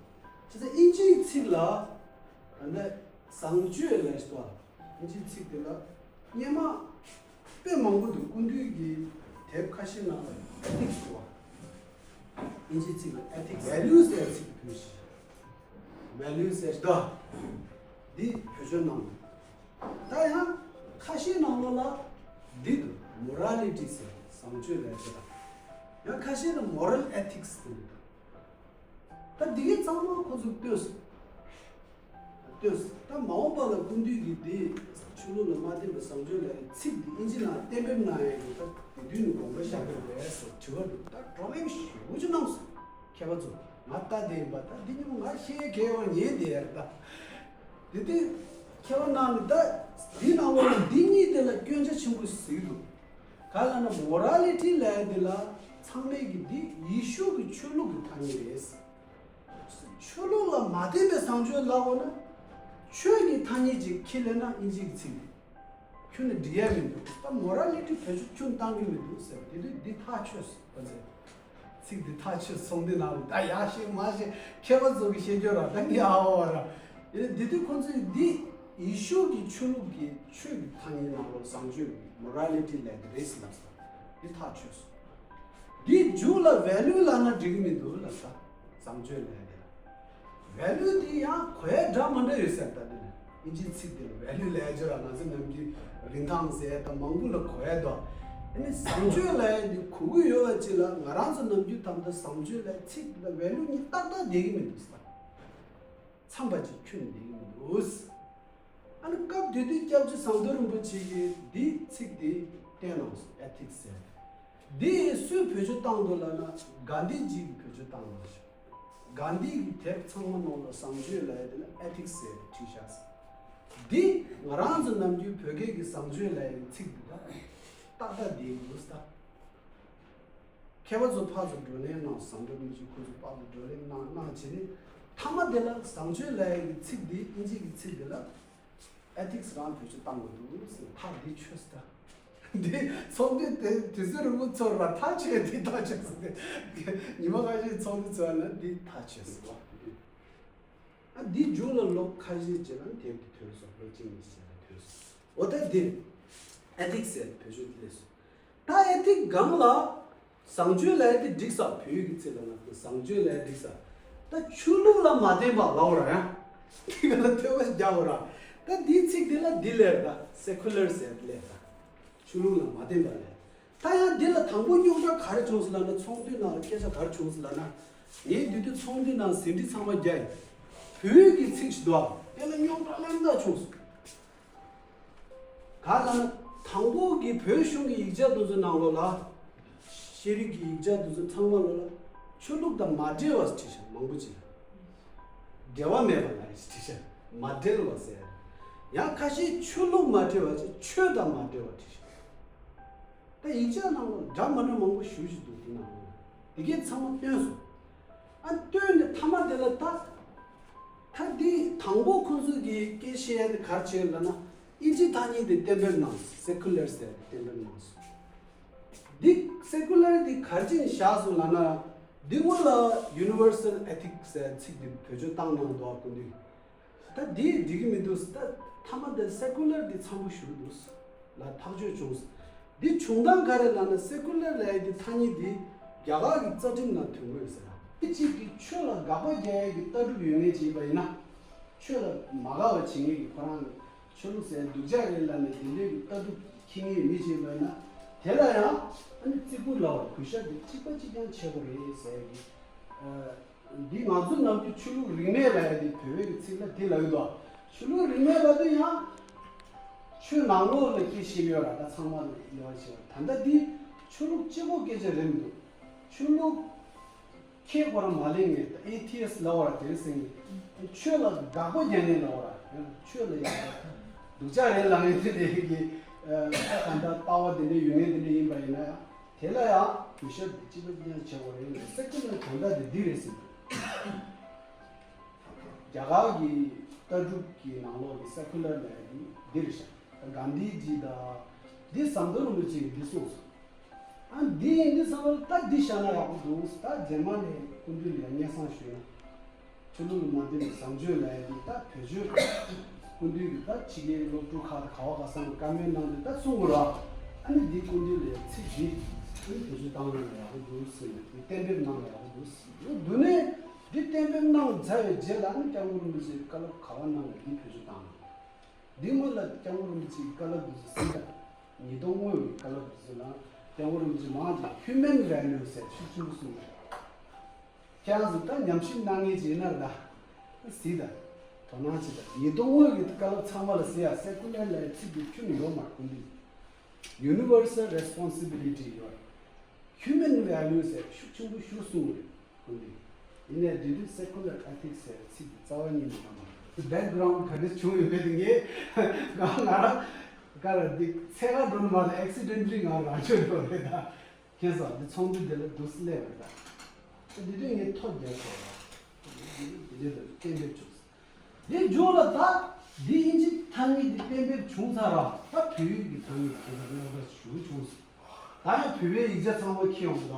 བྱས་ཙང་ཨིན་ཇིའི་ཚིག་ལ་ད་ལྟ་བཟང་སྤྱོད་ལབ་ཤག་ཨིན་ཇིའི་ཚིག་དེ་ལ་སྔོན་མ་དཔེ་མང་པོ་འདུག་སྐུ་མདུན་གྱི་དེབ་ཁ་ཤས་ནང་ལ་ethics འདུག་བ། ཨིན་ཇིའི་ཚིག་ལ་ethics values ཟེར་ཚིག་ཕུལ་ཞིག values ཟེར་ཞིག་འདུག་འདི་བེད་སྤྱོད་གནང་འདུག་ད་ཡང་ཁ་ཤས་ནང་ལོགས་ལ་འདི་འདུག morality ཟེར་བཟང་སྤྱོད་ལབ་ཡ་ཅིག་དང་། ཡང་ཁ་ཤས་ལ་moral ethics ཟེར་འདུག་ད་འདི་གའི་ཚང་མ་ཁོ་ཚོས་བཏོན་སོང་། བཏོན་སོང་། ད་མ་འོངས་པ་ལ་སྐུ་མདུན་གྱིས་འདི་ཆོས་ལུགས་ལ་མ་བརྟེན་པའི་བཟང་སྤྱོད་ལབ་ཡའི་ཚིག་འདི་ཨིན་ཇི་ནང་གཏན་འབེབས་གནང་ཡས་ཀྱི་ད་དེ་དུས་ནས་དགོངས་པ་བཞག་གི་རེད་ཟེར་དྲི་བ་འདུག་ད་བགྲོ་གླེང་ཞེ་པོ་ཅིག་གནང་སོང་། མཁས་པ་ཚོ་ང་ལྟ་བསྡད་ཡིན་པ་ད་འདི་ཉིན་མོ་ང་ཤེས་མཁས་པ་ཉན་བསྡད་ཡ་རེད་ད། དེ་དུས་མཁས་པ་རྣམས་ནི་ད་འདི་ནང་ལོགས་ལ་འདི་གཉིས་དེ་ལ་སྐྱོན་ཆ་ཆེན་པོ་ཞིག་གཟིགས་འདུག་ག་ལ་ན་morality ལབ་ཡ་འདི་ལ་ཚང་མས་ཀྱི་འདི་ཡེ་ཤུ་གི་ཆོས་ལུགས་ཀྱི་ཐ་སྙད་རེད། ཆོས་ལུགས་ལ་མ་བརྟེན་པའི་བཟང་སྤྱོད་ལབ་དགོས་ན། ཆོས་ཀྱི་ཐ་སྙད་ཅིག་ཁྱེར་སླེབས་ན་ཨིན་ཇི་གི་ཚིག་འདི་ཁྱོན་ནས་འགྲིག་ཡ་མི་འདུག་ད་morality བེད་སྤྱོད་ཁྱོན་བཏང་གི་མི་འདུག་ཟེར་དེ་དུས་འདི་ཐག་ཆོད་སོང་ཁོ་ཚོས། ཚིག་འདི་ཐག་ཆོད་སོང་། འདི་ནང་ལ་ད་ཡག་ཤེས་མ་ཤེས་མཁས་པ་ཚོ་གི་བཤད་རྒྱུ་ར་ད་ངས་ཨ་བ་བ་ར། ཡིན་ནའི་འདི་དུས་ཁོ་ཚོས་འདི་ཡེ་ཤུ་གི་ཆོས་ལུགས་ཀྱི་ཆོས་ཀྱི་ཐ་སྙད་ནང་ལོགས་བཟང་སྤྱོད་ཀྱི་morality ལབ་འདི་རེད་ཟེར་ལབ་སོང་། འདི་ཐག་ཆོད་སོང་། འདིའི་མཇུག་ལ་value ལབ་ན་འགྲིག་གི་མི་འདུག་ལབ་ས། བཟང་སྤྱོད་ལབ་ཡ་དེ་ལ། value དེ་ཡང་གོ་ཡ་འདྲ་མི་འདྲ་ཡོད་ཟེར་ད་དེ་ལ། ཨིན་ཇིའི་ཚིག་དེ་ལ་value ལབ་ཡ་ཅིག་ར་ང་ཚོ་ནམ་རྒྱུན་རིན་ཐང་ཟེར་ཡ་དང་མང་པོ་ལ་གོ་ཡ་འདུག་ཨ་ནི་བཟང་སྤྱོད་ལབ་ཡ་དེ་གོ་གི་ཡོད་པ་ཅིག་ལ་ང་རང་ཚོ་ནམ་རྒྱུན་ད་ལྟ་བཟང་སྤྱོད་ལབ་ཚིག་དེ་ལ་value གཉིས་ཏག་ཏག་བསྡད་ཀྱི་མི་འདུག་ཟེར། འཚམས་པ་ཅིག་ཁྱོན་བསྡད་ཀྱི་མི་འདུག་ཨ་ནི་སྐབས་དེ་དུས་སྐྱབས་རྗེ་ཟམ་གདོང་རིན་པོ་ཆེ་གིས་འདིའི་ཚིག་དེ་བསྟན་གནང་སོང་། ethics ཟེར། འདི་སུས་བེད་སྤྱོད་བཏང་འདུག་ལབ་ན་གྷན་དྷི་ཇི་གིས་བེད་སྤྱོད་བཏང་གནང་ཞིང་། གྷན་དྷི་གི་དེབ་ཚང་མ་ནང་ལ་བཟང་སྤྱོད་ལབ་ཡ་དེ་ལ་ethics ཟེར་བྲིས་བཞག་ཟེར། འདི་ང་རང་ཚོ་ནམ་རྒྱུན་བོད་སྐད་ཀྱི་བཟང་སྤྱོད་ལབ་ཡ་གི་ཚིག་འདི་ད་ཏག་ཏག་འདི་ཡིན་འདུག་ད། མཁས་པ་ཚོ་ཕར་ཚུར་བགྲོ་གླེང་གནང་། བཟང་སྤྱོད་མི་གཅིག་ཁོ་ཚོ་ཕར་ཚུར་བགྲོ་གླེང་གནང་གནང་བྱས་ནས། མཐའ་མ་དེ་ལ་བཟང་སྤྱོད་ལབ་ཡ་གི་ཚིག་འདི་ཨིན་ཇི་གི་ཚིག་འདི་ལ་ཨེ་ཐིག་སི་རང་བེད་སྤྱོད་བཏང་དགོས་འདུག་ཟེར། ཐག་འདི་ཆོད་ཟེར། འདི་ཚོགས་འདུ་དེ་དུས་ཚོད་རིང་པོ་ཚོར་བ་ཐག་ཆོད། འདི་ཐག་ཆོད་ཟེར་ཏེ། ཉི་མ་ཁ་ཤས་ཚོགས་འདུ་ཚོགས་ན་འདི་ཐག་ཆོད་ཟེར་བ། ཨ་འདི་མཇུག་ལ་ལོ་ཁ་ཤས་རྗེས་ལ་དེབ་དེ་ཐོན་སོང་། ལོ་གཅིག་གཉིས་ཤིག་ལ་ཐོན་སོང་། འོ་ད་འདིར་ཨེ་ཐིག་སི་ཟེར་བེད་སྤྱོད་སླེབས་སོང་། ད་ཨེ་ཐིག་སྒང་ལ་བཟང་སྤྱོད་ལབ་ཡ་དེ་འགྲིག་ས། བོད་ཡིག་གི་ཚིག་ལ་ན་བཟང་སྤྱོད་ལབ་ཡ་འགྲིག་ས། ད་ཆོས་ལུགས་ལ་མ་བརྟེན་པ་ལབ་ར་ཡང་དེ་ག་ལ་ཐོས་པ་རྒྱག་ར། ད་འདིའི་ཚིག་དེ་ལ་འདི་ལབ་ད་སེ་ཁུ་ལར་ཟེར་ལབ་ད། ཆོས་ལུགས་ལ་མ་བརྟེན་པ་ལབ། ད་ཡང་འདི་ལ་དང་པོ་རྙོག་དྲ་ག་རེ་བྱུང་སོང་ལབ་ན། ཚོགས་འདུའི་ནང་ལ་སྐད་ཆ་ག་རེ་བྱུང་སོང་ལབ་ན། ངས་དེ་དུས་ཚོགས་འདུའི་ནང་ཟིན་བྲིས་ཚང་མ་རྒྱག་ཡིན། བོད་ཡིག་གི་ཚིག་ཞིག་འདུག་དེ་ལ་རྙོག་དྲ་ལམ་དག་བྱུང་སོང་། ག་ལབ་ན། དང་པོ་གི་བོད་གཞུང་གི་ཡིག་ཆ་དེ་ཚོའི་ནང་ལོགས་ལ། ཤེས་རིག་གི་ཡིག་ཆ་དེ་ཚོ་ཚང་མ་ལོགས་ལ་ཆོས་ལུགས་དང་མ་འབྲེལ་བ་བྲིས་ཤག་མང་པོ་ཅིག་ལ། འབྲེལ་བ་མེད་པ་ལ་བྲིས་ཤག་མ་འབྲེལ་བ་ཟེར། ཡང་ཁ་ཤས་ཆོས་ལུགས་མ་འབྲེལ་བ་ཅིག་ཆོས་དང་མ་འབྲེལ་བ་བྲིས་ཤག་ད་ཡིག་ཆ་ནང་ལ་འདྲ་མ་འདྲ་མང་པོ་ཞེ་པོ་ཅིག་འདུག་དེ་ནང་ལ་དེ་གས་ཚང་མ་བཏོན་སོང་། ཨ་བཏོན་ནས་མཐའ་མ་དེ་ལ་ད། ད་འདི་དང་པོ་ཁོང་ཚོ་གིས་སྐད་བཤད་ཡ་དེ་ག་རེ་བྱས་ལབ་ན། ཨིན་ཇི་ཐ་སྙད་དེ་གཏན་འབེབས་གནང་སོང་། སེ་ཁུ་ལར་ཟེར་ཏེ་གཏན་འབེབས་གནང་སོང་། འདི་སེ་ཁུ་ལར་འདི་ག་རེ་བྱས་ནས་བཞག་སོང་ལབ་ན། འདི་སྔོན་ལ་ཡུ་ནི་ཝར་སལ་ཨེ་ཐིག་སི་ཟེར་ཚིག་འདི་བེད་སྤྱོད་བཏང་གནང་འདུག་ཨ། སྐུ་མདུན། ད་འདི་འགྲིག་གི་མི་འདུག་ད་མཐའ་མ་འདི་སེ་ཁུ་ལར་འདི་འཚམ་པོ་ཞེ་པོ་འདུག་ལ་ཐག་གཅོད་བྱུང་སོང་། འདི་བྱུང་སྟངས་ག་རེ་ལབ་ན། སེ་ཁུ་ལར་ལབ་ཡ་འདི་ཐ་སྙད་འདི་རྒྱ་གར་གྱི་རྩ་ཁྲིམས་ནང་ཐོན་གྱི་ཡོད་ཟེར། མི་གཅིག་གིས་ཆོས་ལ་དགག་པ་རྒྱག་ཡ་གི་ལྟ་གྲུབ་ཡོད་མཁན་ཅིག་ཡིན་པ་ཡིན་ན། ཆོས་ལ་མ་དགའ་བ་བྱེད་མཁན་གྱི། ཁོ་རང་ཆོས་ལུགས་ཟེར་སྡུག་ཅག་རེད་ལབ་ནས་དེ་འདྲའི་གི་ལྟ་གྲུབ་འཁྱེར་མཁན་མི་ཅིག་ཡིན་པ་ཡིན་ན། དེ་ལ་ཡང་ཨ་ནི་བརྩི་བཀུར་ལབ་པ། གུས་ཞབས་དེ་གཅིག་པ་གཅིག་རྐྱང་བྱེད་དགོས་རེད་ཟེར་གི། ཨ། འདི་ང་ཚོ་ནམ་རྒྱུན་ཆོས་ལུགས་རིས་མེད་ལབ་ཡ་དེ་བོད་པའི་གི་ཚིག་ལ་དེ་ལབ་ཡོད་དོ། ཆོས་ལུགས་རིས་མེད་ལབ་དུས་ཡང་ཆོས་ནང་ལོགས་ལ་སྐད་བཤད་ཡོད་ར། ད་ཚང་མ་ལ་ཡོད་བཤད་ར། ད་ལྟ་འདི་ཆོས་ལུགས་གཅིག་པོ་སྐད་ཆ་རེད་མི་འདུག་ཆོས་ལུགས་ཁྱེད་ཁོ་རང་མ་ལེན་ངེས། ད་ཨེ་ཐི་ཨེ་སི་ལབ་པ་ར་དེ་རེད་ཟེར་ངེས། ཆོས་ལ་དགག་པ་རྒྱག་ངེས་ལབ་པ་ར། ཆོས་ལ་ཡང་སྡུག་ཅག་རེད་ལབ་ངེས་དེ་རེད་གི། ཨ། ད་ལྟ་ལྟ་བ་དེ་འདྲ་ཡོད་ངེས་དེ་འདྲ་ཡིན་པ་ཡིན་ན་ཡང་། དེ་ལ་ཡང་གུས་ཞབས་དེ་གཅིག་པ་གཅིག་རྐྱང་བྱེད་དགོས་རེད། སེ་ཁུ་ལར་དོན་དག་དེ་འདི་རེད་ཟེར། རྒྱ་གར་གྱི་ལྟ་གྲུབ་ཀྱི་ནང་ལོགས་ཀྱི་སེ་ཁུ་ལར་ལབ་ཡ་དེ་འདི་རེད་ཤག་ད་གྷན་དྷི་ཇི་དང་འདི་ཟམ་གདོང་རིན་པོ་ཆེ་གིས་འདི་གསུངས་སོང་། ཨ། འདི་ཡིན་དུས་ཙམ་པ་ལ་ད་འདི་བཞག་ན་ཡག་པོ་འདུག་ད་རྗེས་མ་ནས་སྐུ་མདུན་ལ་ཡང་སྙན་སེང་ཞུས་ན། ཆོས་ལུགས་ལ་མ་བརྟེན་པའི་བཟང་སྤྱོད་ལབ་ཡ་འདི་ད་བེད་སྤྱོད། སྐུ་མདུན་གྱིས་ད་ཕྱི་རྒྱལ་སློབ་ཕྲུག་ཁག་དང་ག་བ་ག་ས་ནས་བཀའ་མོལ་གནང་དུས་ད་གསུང་དགོས་ར། ཨ་ནི་འདི་སྐུ་མདུན་ལ་ཡང་ཚིག་འདི་ཨ་ནི་བེད་སྤྱོད་བཏང་ན་ཡག་པོ་འདུག་ཟེར་ནས་འདི་གཏན་འབེབས་གནང་ན་ཡག་པོ་འདུག་ཟེར། འོ་འདི་ནས་འདི་གཏན་འབེབས་གནང་ཚར་བའི་རྗེས་ལ་ཨ་ནི་སྐྱབས་མགོན་རིན་པོ་ཆེས་བཀའ་སློབ་ག་བ་གནང་ན་འདི་བེད་སྤྱོད་བཏང་ན། འདི་སྔོན་ལ་སྐྱབས་མགོན་རིན་པོ་ཆེའི་བཀའ་སློབ་འདི་ཚོ་གསན་དང་། ཉིས་སྟོང་སྔོན་གྱི་བཀའ་སློབ་འདི་ཚོ་ལ་སྐྱབས་མགོན་རིན་པོ་ཆེ་མང་ཆེ་ཧིའུ་མན་ཝེ་ལུ་ཟེར་ཤུགས་ཆེན་པོ་གསུངས་ཡོད། ཁྱེད་རང་ཚོ་ད་ཉམས་ཞིབ་གནང་མཁན་ཅིག་ཡིན་ན་ར། གཟིགས་དང་། དོ་སྣང་བྱེད་དང་། ཉིས་སྟོང་སྔོན་གྱི་བཀའ་སློབ་ཚང་མ་ལ་གཟིགས་ཡ། སེ་ཁུ་ལར་ལབ་ཡ་ཚིག་འདི་ཁྱོན་ནས་ཡོད་མ་རེད། སྐུ་མདུན། Universal responsibility ཡོད། Human value ཟེར་ཤུགས་ཆེན་པོ་ཞིག་གསུངས་རེད། ཁོང་གིས། ཡིན་ནའི་དེ་དུས་secular ethics ཟེར་ཚིག་འདི་རྩ་བ་ཉིད་ནས་མ་མ། Background ག་འདྲ་བྱུང་ཡོད་མེད་དེ་ངས་ང་ང་རང་ག་ར་འདི་འཚོལ་ག་འགྲོ་ནི་མ་རེད། Accidentally ང་རང་ཆོས་འགྲོ་རེད་ད། ཁྱེད་ཚོ་འདི་ཚོགས་འདུ་འདི་ལ་འདུག་སེ་སླེབས་རེད་ད། དེ་དུས་ངས་ཐོ་རྒྱག་ཐོག་ར། དེ་དུས་གཏན་འབེབས་བྱུང་། དེ་མཇུག་ལ་ད་འདི་ཨིན་ཇི་ཐ་སྙད་འདི་གཏན་འབེབས་བྱུང་ཚར་ར། ད་བོད་ཡིག་གི་ཐ་སྙད་དེ་ལ་རྙོག་དྲ་ཞེ་པོ་བྱུང་སོང་། ད་ཡང་བོད་པའི་ཡིག་ཆ་ཚང་མ་འཁྱེར་ཡོང་གི་ད།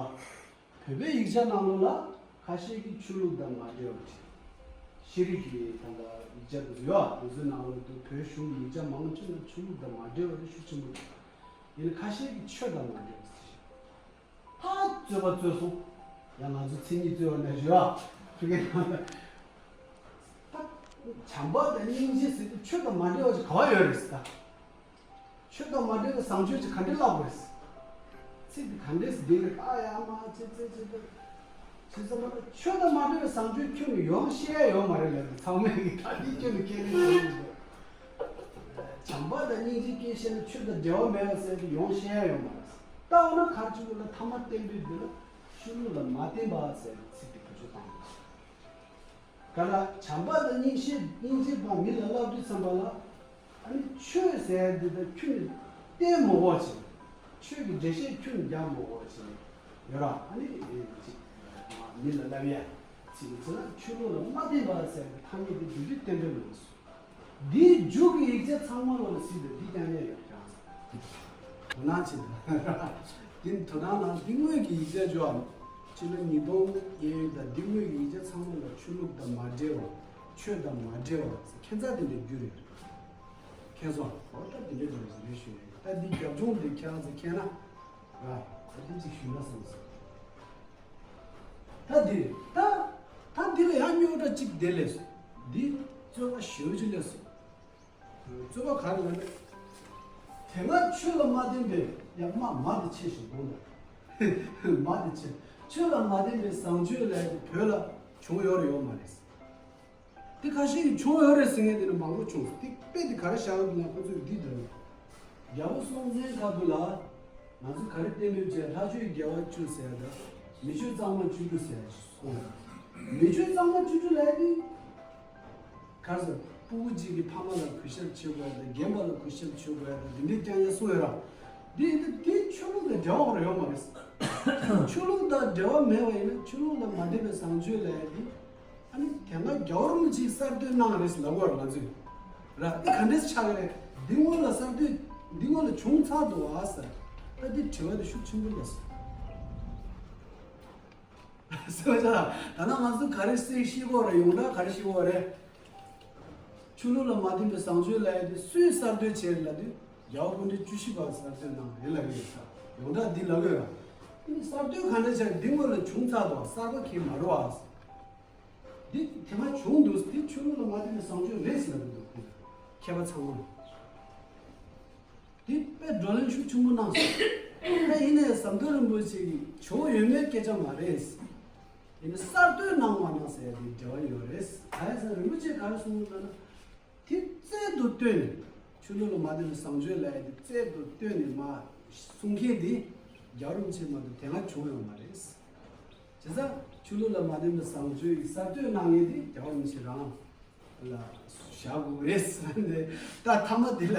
བོད་པའི་ཡིག་ཆ་ནང་ལོགས་ལ་ཁ་ཤས་ཀྱིས་ཆོས་ལུགས་དང་མ་འབྲེལ་བ་བྲིས། ཤེས་རིག་གི་ད་ལྟ་ཡིག་ཆ་དེ་ཚོ་ཡོད་ཨ། དེ་ཚོའི་ནང་ལོགས་དུ་བོད་གཞུང་གི་ཡིག་ཆ་མང་ཆེ་ལ་ཆོས་ལུགས་དང་མ་འབྲེལ་བ་དེ་ཤུགས་ཆེན་པོ་རེད། ཡིན་ན་ཁ་ཤས་ཀྱིས་ཆོས་དང་མ་འབྲེལ་བ་བྲིས། ད་རྩོད་པ་རྩོད་སོང་། ཡང་ང་ཚོ་མཚན་ཉིད་རྩོད་པ་ནང་བཞིན་ཨ། ཕ་གི་ནང་ལ། ད་བྱམས་པ་དང་སྙིང་རྗེ་ཟེར་དུས་ཆོས་དང་མ་འབྲེལ་བ་ཅིག་ག་བ་ཡོད་རེད་ཟེར་ད། ཆོས་དང་མ་འབྲེལ་བའི་བཟང་སྤྱོད་ཅིག་ག་འདྲས་བསླབ་དགོས་ཟེར། ཚིག་འདི་ག་འདྲས་ཟེར་འདི་ལ་ཨ་ཡ་མ་ཅེ་ཙེ་ཅེ་ཏེ། ཅེ་ཙེ་མ་ད་ཆོས་དང་མ་འབྲེལ་བའི་བཟང་སྤྱོད་ཁྱོན་ནས་ཡོང་ཤེས་ཡ་ཡོད་མ་རེད་ལབ་དུས་ཚང་མས་ཀྱི་ད་འདི་ཁྱོན་ནས་ཁས་ལེན་བྱེད་ཀྱི་འདུག་བྱམས་པ་དང་སྙིང་རྗེ་སྐྱེ་ཤེས་ན་ཆོས་དང་འབྲེལ་བ་མེད་པ་ཟེར་དུས་ཡོང་ཤེས་ཡ་ཡོད་མ་རེད་ཟེར། ད་འོ་ན་ག་རེ་བྱེད་དགོས་ལབ། ཐ་མ་གཏན་འབེབས་འདི་ལ་ཆོས་ལུགས་ལ་མ་བརྟེན་པ་ཟེར་ཚིག་འདི་བེད་སྤྱོད་བཏང་དགོས་ཟེར། ག་ལ་བྱམས་པ་དང་སྙིང་རྗེ་སྙིང་རྗེ་པ་མི་ལ་བསླབ་དུས་ཙམ་པ་ལ་ ཨ་ནི་ཆོས་ཟེར་ཡ་འདི་ད་ཁྱོན་ནས་བསྟན་མ་དགོས་པ་བྱས། ཆོས་ཀྱི་འགྲེལ་བཤད་ཁྱོན་ནས་རྒྱག་མ་དགོས་པ་བྱས་ཡོད་ར། ཨ་ནི་ཅིག་མི་ལ་སླབ་ཡ་ཅིག་ཟེར་ན། ཆོས་ལུགས་ལ་མ་བརྟེན་པ་ཟེར་ཡ་གི་ཐ་སྙད་དེ་འདི་འདྲའི་གཏན་འབེབས་མ་སོང་། འདིའི་མཇུག་གི་ཡིག་ཆ་ཚང་མ་ལ་གཟིགས་ཏེ་འདི་རྐྱང་རྐྱང་ཡོད་ཀྱང་། དོ་སྣང་བྱེད་དང་། འདི་དོ་སྣང་ལ་འདི་དངོས་ཀྱི་ཡིག་ཆ་འཇོག་ཨམ། ཕྱི་ལོ་ཉིས་སྟོང་བརྒྱད་དང་འདི་དངོས་ཀྱི་ཡིག་ཆ་ཚང་མ་ལ་ཆོས་ལུགས་དང་མ་འབྲེལ་བ། ཆོས་དང་མ་འབྲེལ་བ་ཟེར་ཁྱད་མཚར་དེ་འདྲ་བསྒྱུར་ཡོད། མཁྱེན་སོང་། འོ་ད་དེ་འདྲ་འདྲ་ཞིག་རེད་ཞུ་ཡ་ཡིན། ད་འདི་རྒྱབ་ལྗོངས་འདི་ཁྱེད་རང་ཚོས་མཁྱེན་ན་ར། ད་འདི་ཅིག་ཞུས་ན་བསམ་སོང་། ད་འདི་ད་ད་འདི་ལ་ཡང་རྙོག་དྲ་གཅིག་དེ་སླེབས་སོང་། འདི་རྩོད་པ་ཞེ་པོ་ཅིག་སླེབས་སོང་། རྩོད་པ་ག་རེ་ལབ་ན། དེ་སྔ་ཆོས་ལ་མ་བརྟེན་པའི་ཡང་མ་མ་དེ་ཆེ་ཞིག་འདུག་ལ། མ་དེ་ཆེ། ཆོས་ལ་མ་བརྟེན་པའི་བཟང་སྤྱོད་ལབ་ཡ་དེ་བོད་ལ་བྱུང་ཡོད་རེད་ཡོད་མ་རེད། དེ་ཁ་ཤས་ཀྱིས་བྱུང་ཡོད་རེད་ཟེར་མཁན་དེ་ནི་མང་པོ་བྱུང་། དེ་དཔེ་དེ་ག་རེ་བཞག་ཡོད་ན་ཁོ་ཚོས་འདི་འདྲ་རེད། རྒྱལ་པོ་སྲོང་བཙན་སྒམ་པོ་ལ་ང་ཚོས་ག་རེ་གཏན་འབེབས་བྱས། ལྷ་ཆོས་དགེ་བ་བཅུ་ཟེར་ཡ་དང་མི་ཆོས་གཙང་མ་བཅུ་དྲུག་ཟེར་ཡ་ཞིག་གསུངས་ཡོད། མི་ཆོས་གཙང་མ་བཅུ་དྲུག་ལབ་ཡ་དེ་ག་རེ་ཟེར། ཕྲུ་གུ་གཅིག་གིས་ཕ་མ་ལ་གུས་ཞབས་བྱེད་དགོས་ཡ་དང་རྒན་པ་ལ་གུས་ཞབས་བྱེད་དགོས་ཡ་དང་འདི་འདྲའི་རྐྱང་རྐྱང་གསུངས་ཡོད་ར། འདི་འདི་དེ་ཆོས་ལུགས་དང་འབྲེལ་བ་རེ་ཡོད་མ་རེད། ཆོས་ལུགས་དང་འབྲེལ་བ་མེད་པ་ཡིན་ན་ཆོས་ལུགས་ལ་མ་བརྟེན་པའི་བཟང་སྤྱོད་ལབ་ཡ་འདི། ཨ་ནི་དེ་སྔ་རྒྱལ་བ་རིན་པོ་ཆེས་གསར་གཏོད་གནང་རེད་ལབ་དགོས་རེད་ང་ཚོས། ར་འདི་ག་འདྲས་ཆགས་ཀྱི་རེད། འདི་སྔོན་ལ་གསར་གཏོད་འདི་སྔོན་ལ་བྱུང་ཚར་འདུག་ཨ་ཟེར། ད་འདི་དྲི་བ་འདི་ཤུགས་ཆེན་པོ་རེད་ཟེར། ཟེར་བ་ཆགས། ད་ནང་ང་ཚོ་ག་རེ་ཟེར་ཤེས་དགོས་རེད། ཡོངས་གྲགས་ག་རེ་ཤེས་དགོས་རེད། ཆོས་ལུགས་ལ་མ་བརྟེན་པའི་བཟང་སྤྱོད་ལབ་ཡ་དེ་སུས་གསར་གཏོད་བྱས་རེད་ལབ་དུས་རྒྱལ་བ་སྐུ་ཕྲེང་བཅུ་བཞི་པ་གསར་གཏོད་གནང་རེད་ལབ་ཀྱི་ཡོད་ས། ཡོངས་གྲགས་འདི་ལབ་ཀྱི་ཡོད་ར། ཨ་ནི་གསར་གཏོད་ག་འདྲ་བྱས། འདི་སྔོན་ལ་བྱུང་ཚར་འདུག་གསར་པ་གང་ཡང་མ་རེད་བ། འདི་དེ་སྔ་བྱུང་འདུག་འདི་ཆོས་ལུགས་ལ་མ་བརྟེན་པའི་བཟང་སྤྱོད་རེད་ཟེར་ལབ་ཀྱི་འདུག་མཁས་པ་ཚང་མ། འདི་དཔེ་བགྲོ་གླེང་ཤུགས་ཆེན་པོ་གནང་སོང་། ད་ཡིན་ནའི་ཟམ་གདོང་རིན་པོ་ཆེ་གིས་བྱུང་ཡོད་མེད་སྐད་ཆ་མ་རེད། ཡིན་ནའི་གསར་གཏོད་གནང་མ་གནང་ཟེར་ཡ་དེ་འབྲེལ་བ་ཡོད་རེད། ག་རེ་ཟེར་ན་རིན་པོ་ཆེས་ག་རེ་གསུངས་ཡོད་ལབ་ན། དེ་རྩལ་དུ་བཏོན་ནས་ཆོས་ལུགས་ལ་མ་བརྟེན་པའི་བཟང་སྤྱོད་ལབ་ཡ་དེ་རྩལ་དུ་བཏོན་ནས་མར་གསུང་མཁན་དེ་རྒྱལ་བ་རིན་པོ་ཆེ་མ་གཏོགས་དེ་སྔ་བྱུང་ཡོད་མ་རེད། བྱས་ཙང་ཆོས་ལུགས་ལ་མ་བརྟེན་པའི་བཟང་སྤྱོད་ཀྱི་གསར་གཏོད་གནང་མཁན་དེ་རྒྱལ་བ་རིན་པོ་ཆེ་རང་ལ་བཞག་དགོས་རེད་ཟེར་ནས། ད་མཐའ་མ་དེ་ལ་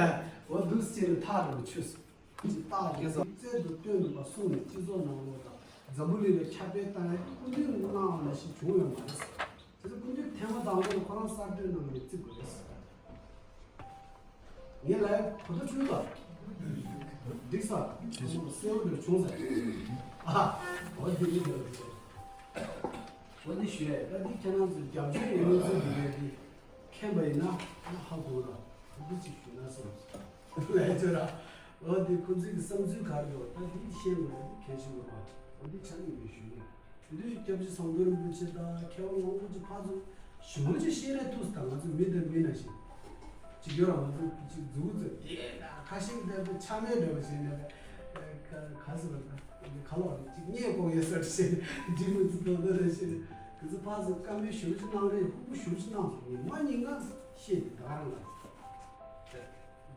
འོ་འདུག་སེ་བྱས་ནས་ཐག་རིང་པོ་ཆོད་སོང་། ཅིག་བཏགས་རྒྱ་ཚ་རྩལ་དུ་བཏོན་འདུག་པ་གསུངས་ནས་སྤྱི་ཚོགས་ནང་ལོགས་དང་འཛམ་བུ་གླིང་ལ་ཁྱབ་སྤེལ་བཏང་ཡ་སྐུ་མདུན་གནང་བ་ནང་བཞིན་བྱུང་ཡོད་མ་རེད། དེ་ཚོ་སྐུ་མདུན་ཐེངས་མ་དང་པོ་ལ་ཁོ་རང་གསར་གཏོད་གནང་ནས་བརྩི་དགོས་རེད། ངས་ལབ་ཡ་གོ་བརྡ་འཕྲོད་ལ། འགྲིག་ས། གསལ་པོ་འདྲ་བྱུང་ཟེར། ཨ། འོ་འདི་འདི་འདྲ་རེད། འོ་འདི་ཞུ་ཡ་ཡིན། ད་འདི་ཁྱེད་རང་ཚོ་རྒྱབ་སྐྱོར་ཡོད་མེད་ཚོ་འདི་འདྲ་འདི་མཁྱེན་པ་ཡིན་ན་ཨ་ཧ་གོ་ར། འོ་འདི་ཅིག་ཞུས་ན་བསམ་སོང་། ལབ་ཡ་ཚོ་ར། འོ་འདི་ཁོ་ཚོའི་གི་བསམ་ཚུལ་ག་རེ་འདུག་ད་འདི་ཤེས་དགོས་ར། འདི་གལ་ཆེན་པོ་རེད་པ། འོ་འདི་ཆ་མཉམ་གྱིས་ཞུ་གི། དེ་དུས་སྐྱབས་རྗེ་ཟམ་གདོང་རིན་པོ་ཆེ་དང་མཁས་པ་མང་པོ་ཅིག་ཕར་ཚུར་ཞིབ་མོ་ཅིག་བཤད་རན་ཐུབ་སོང་། ད་ང་ཚོ་མི་དང་མི་ནང་བཞིན་ཅིག་ཡོད་ར། ང་ཚོ་ཅིག་མཛུབ་གུ་ཚོ་དེ་ན་ཁ་ཤས་ཀྱིས་ད་ཆ་མེད་འདྲ་བ་བྱས་ནས་ག་ག་ཟེར་བ་ད་ག་ལོག་རེད། ཅིག་བརྙས་སྐོང་ཡས་ཟེར་བྱས་ནས་འགྲིག་མི་འདུག་དོ་དོ་རེད་བྱས་ནས་ག་ཚོད་ཕར་ཚུར་བཀའ་མོལ་ཞིབ་མོ་ཅིག་གནང་རན། ཧུབ་པོ་ཞིབ་མོ་ཅིག་གནང་སོང་། ཉི་མ་ཉིན་གང་བཤད་དེ་ད་ག་རང་ལ།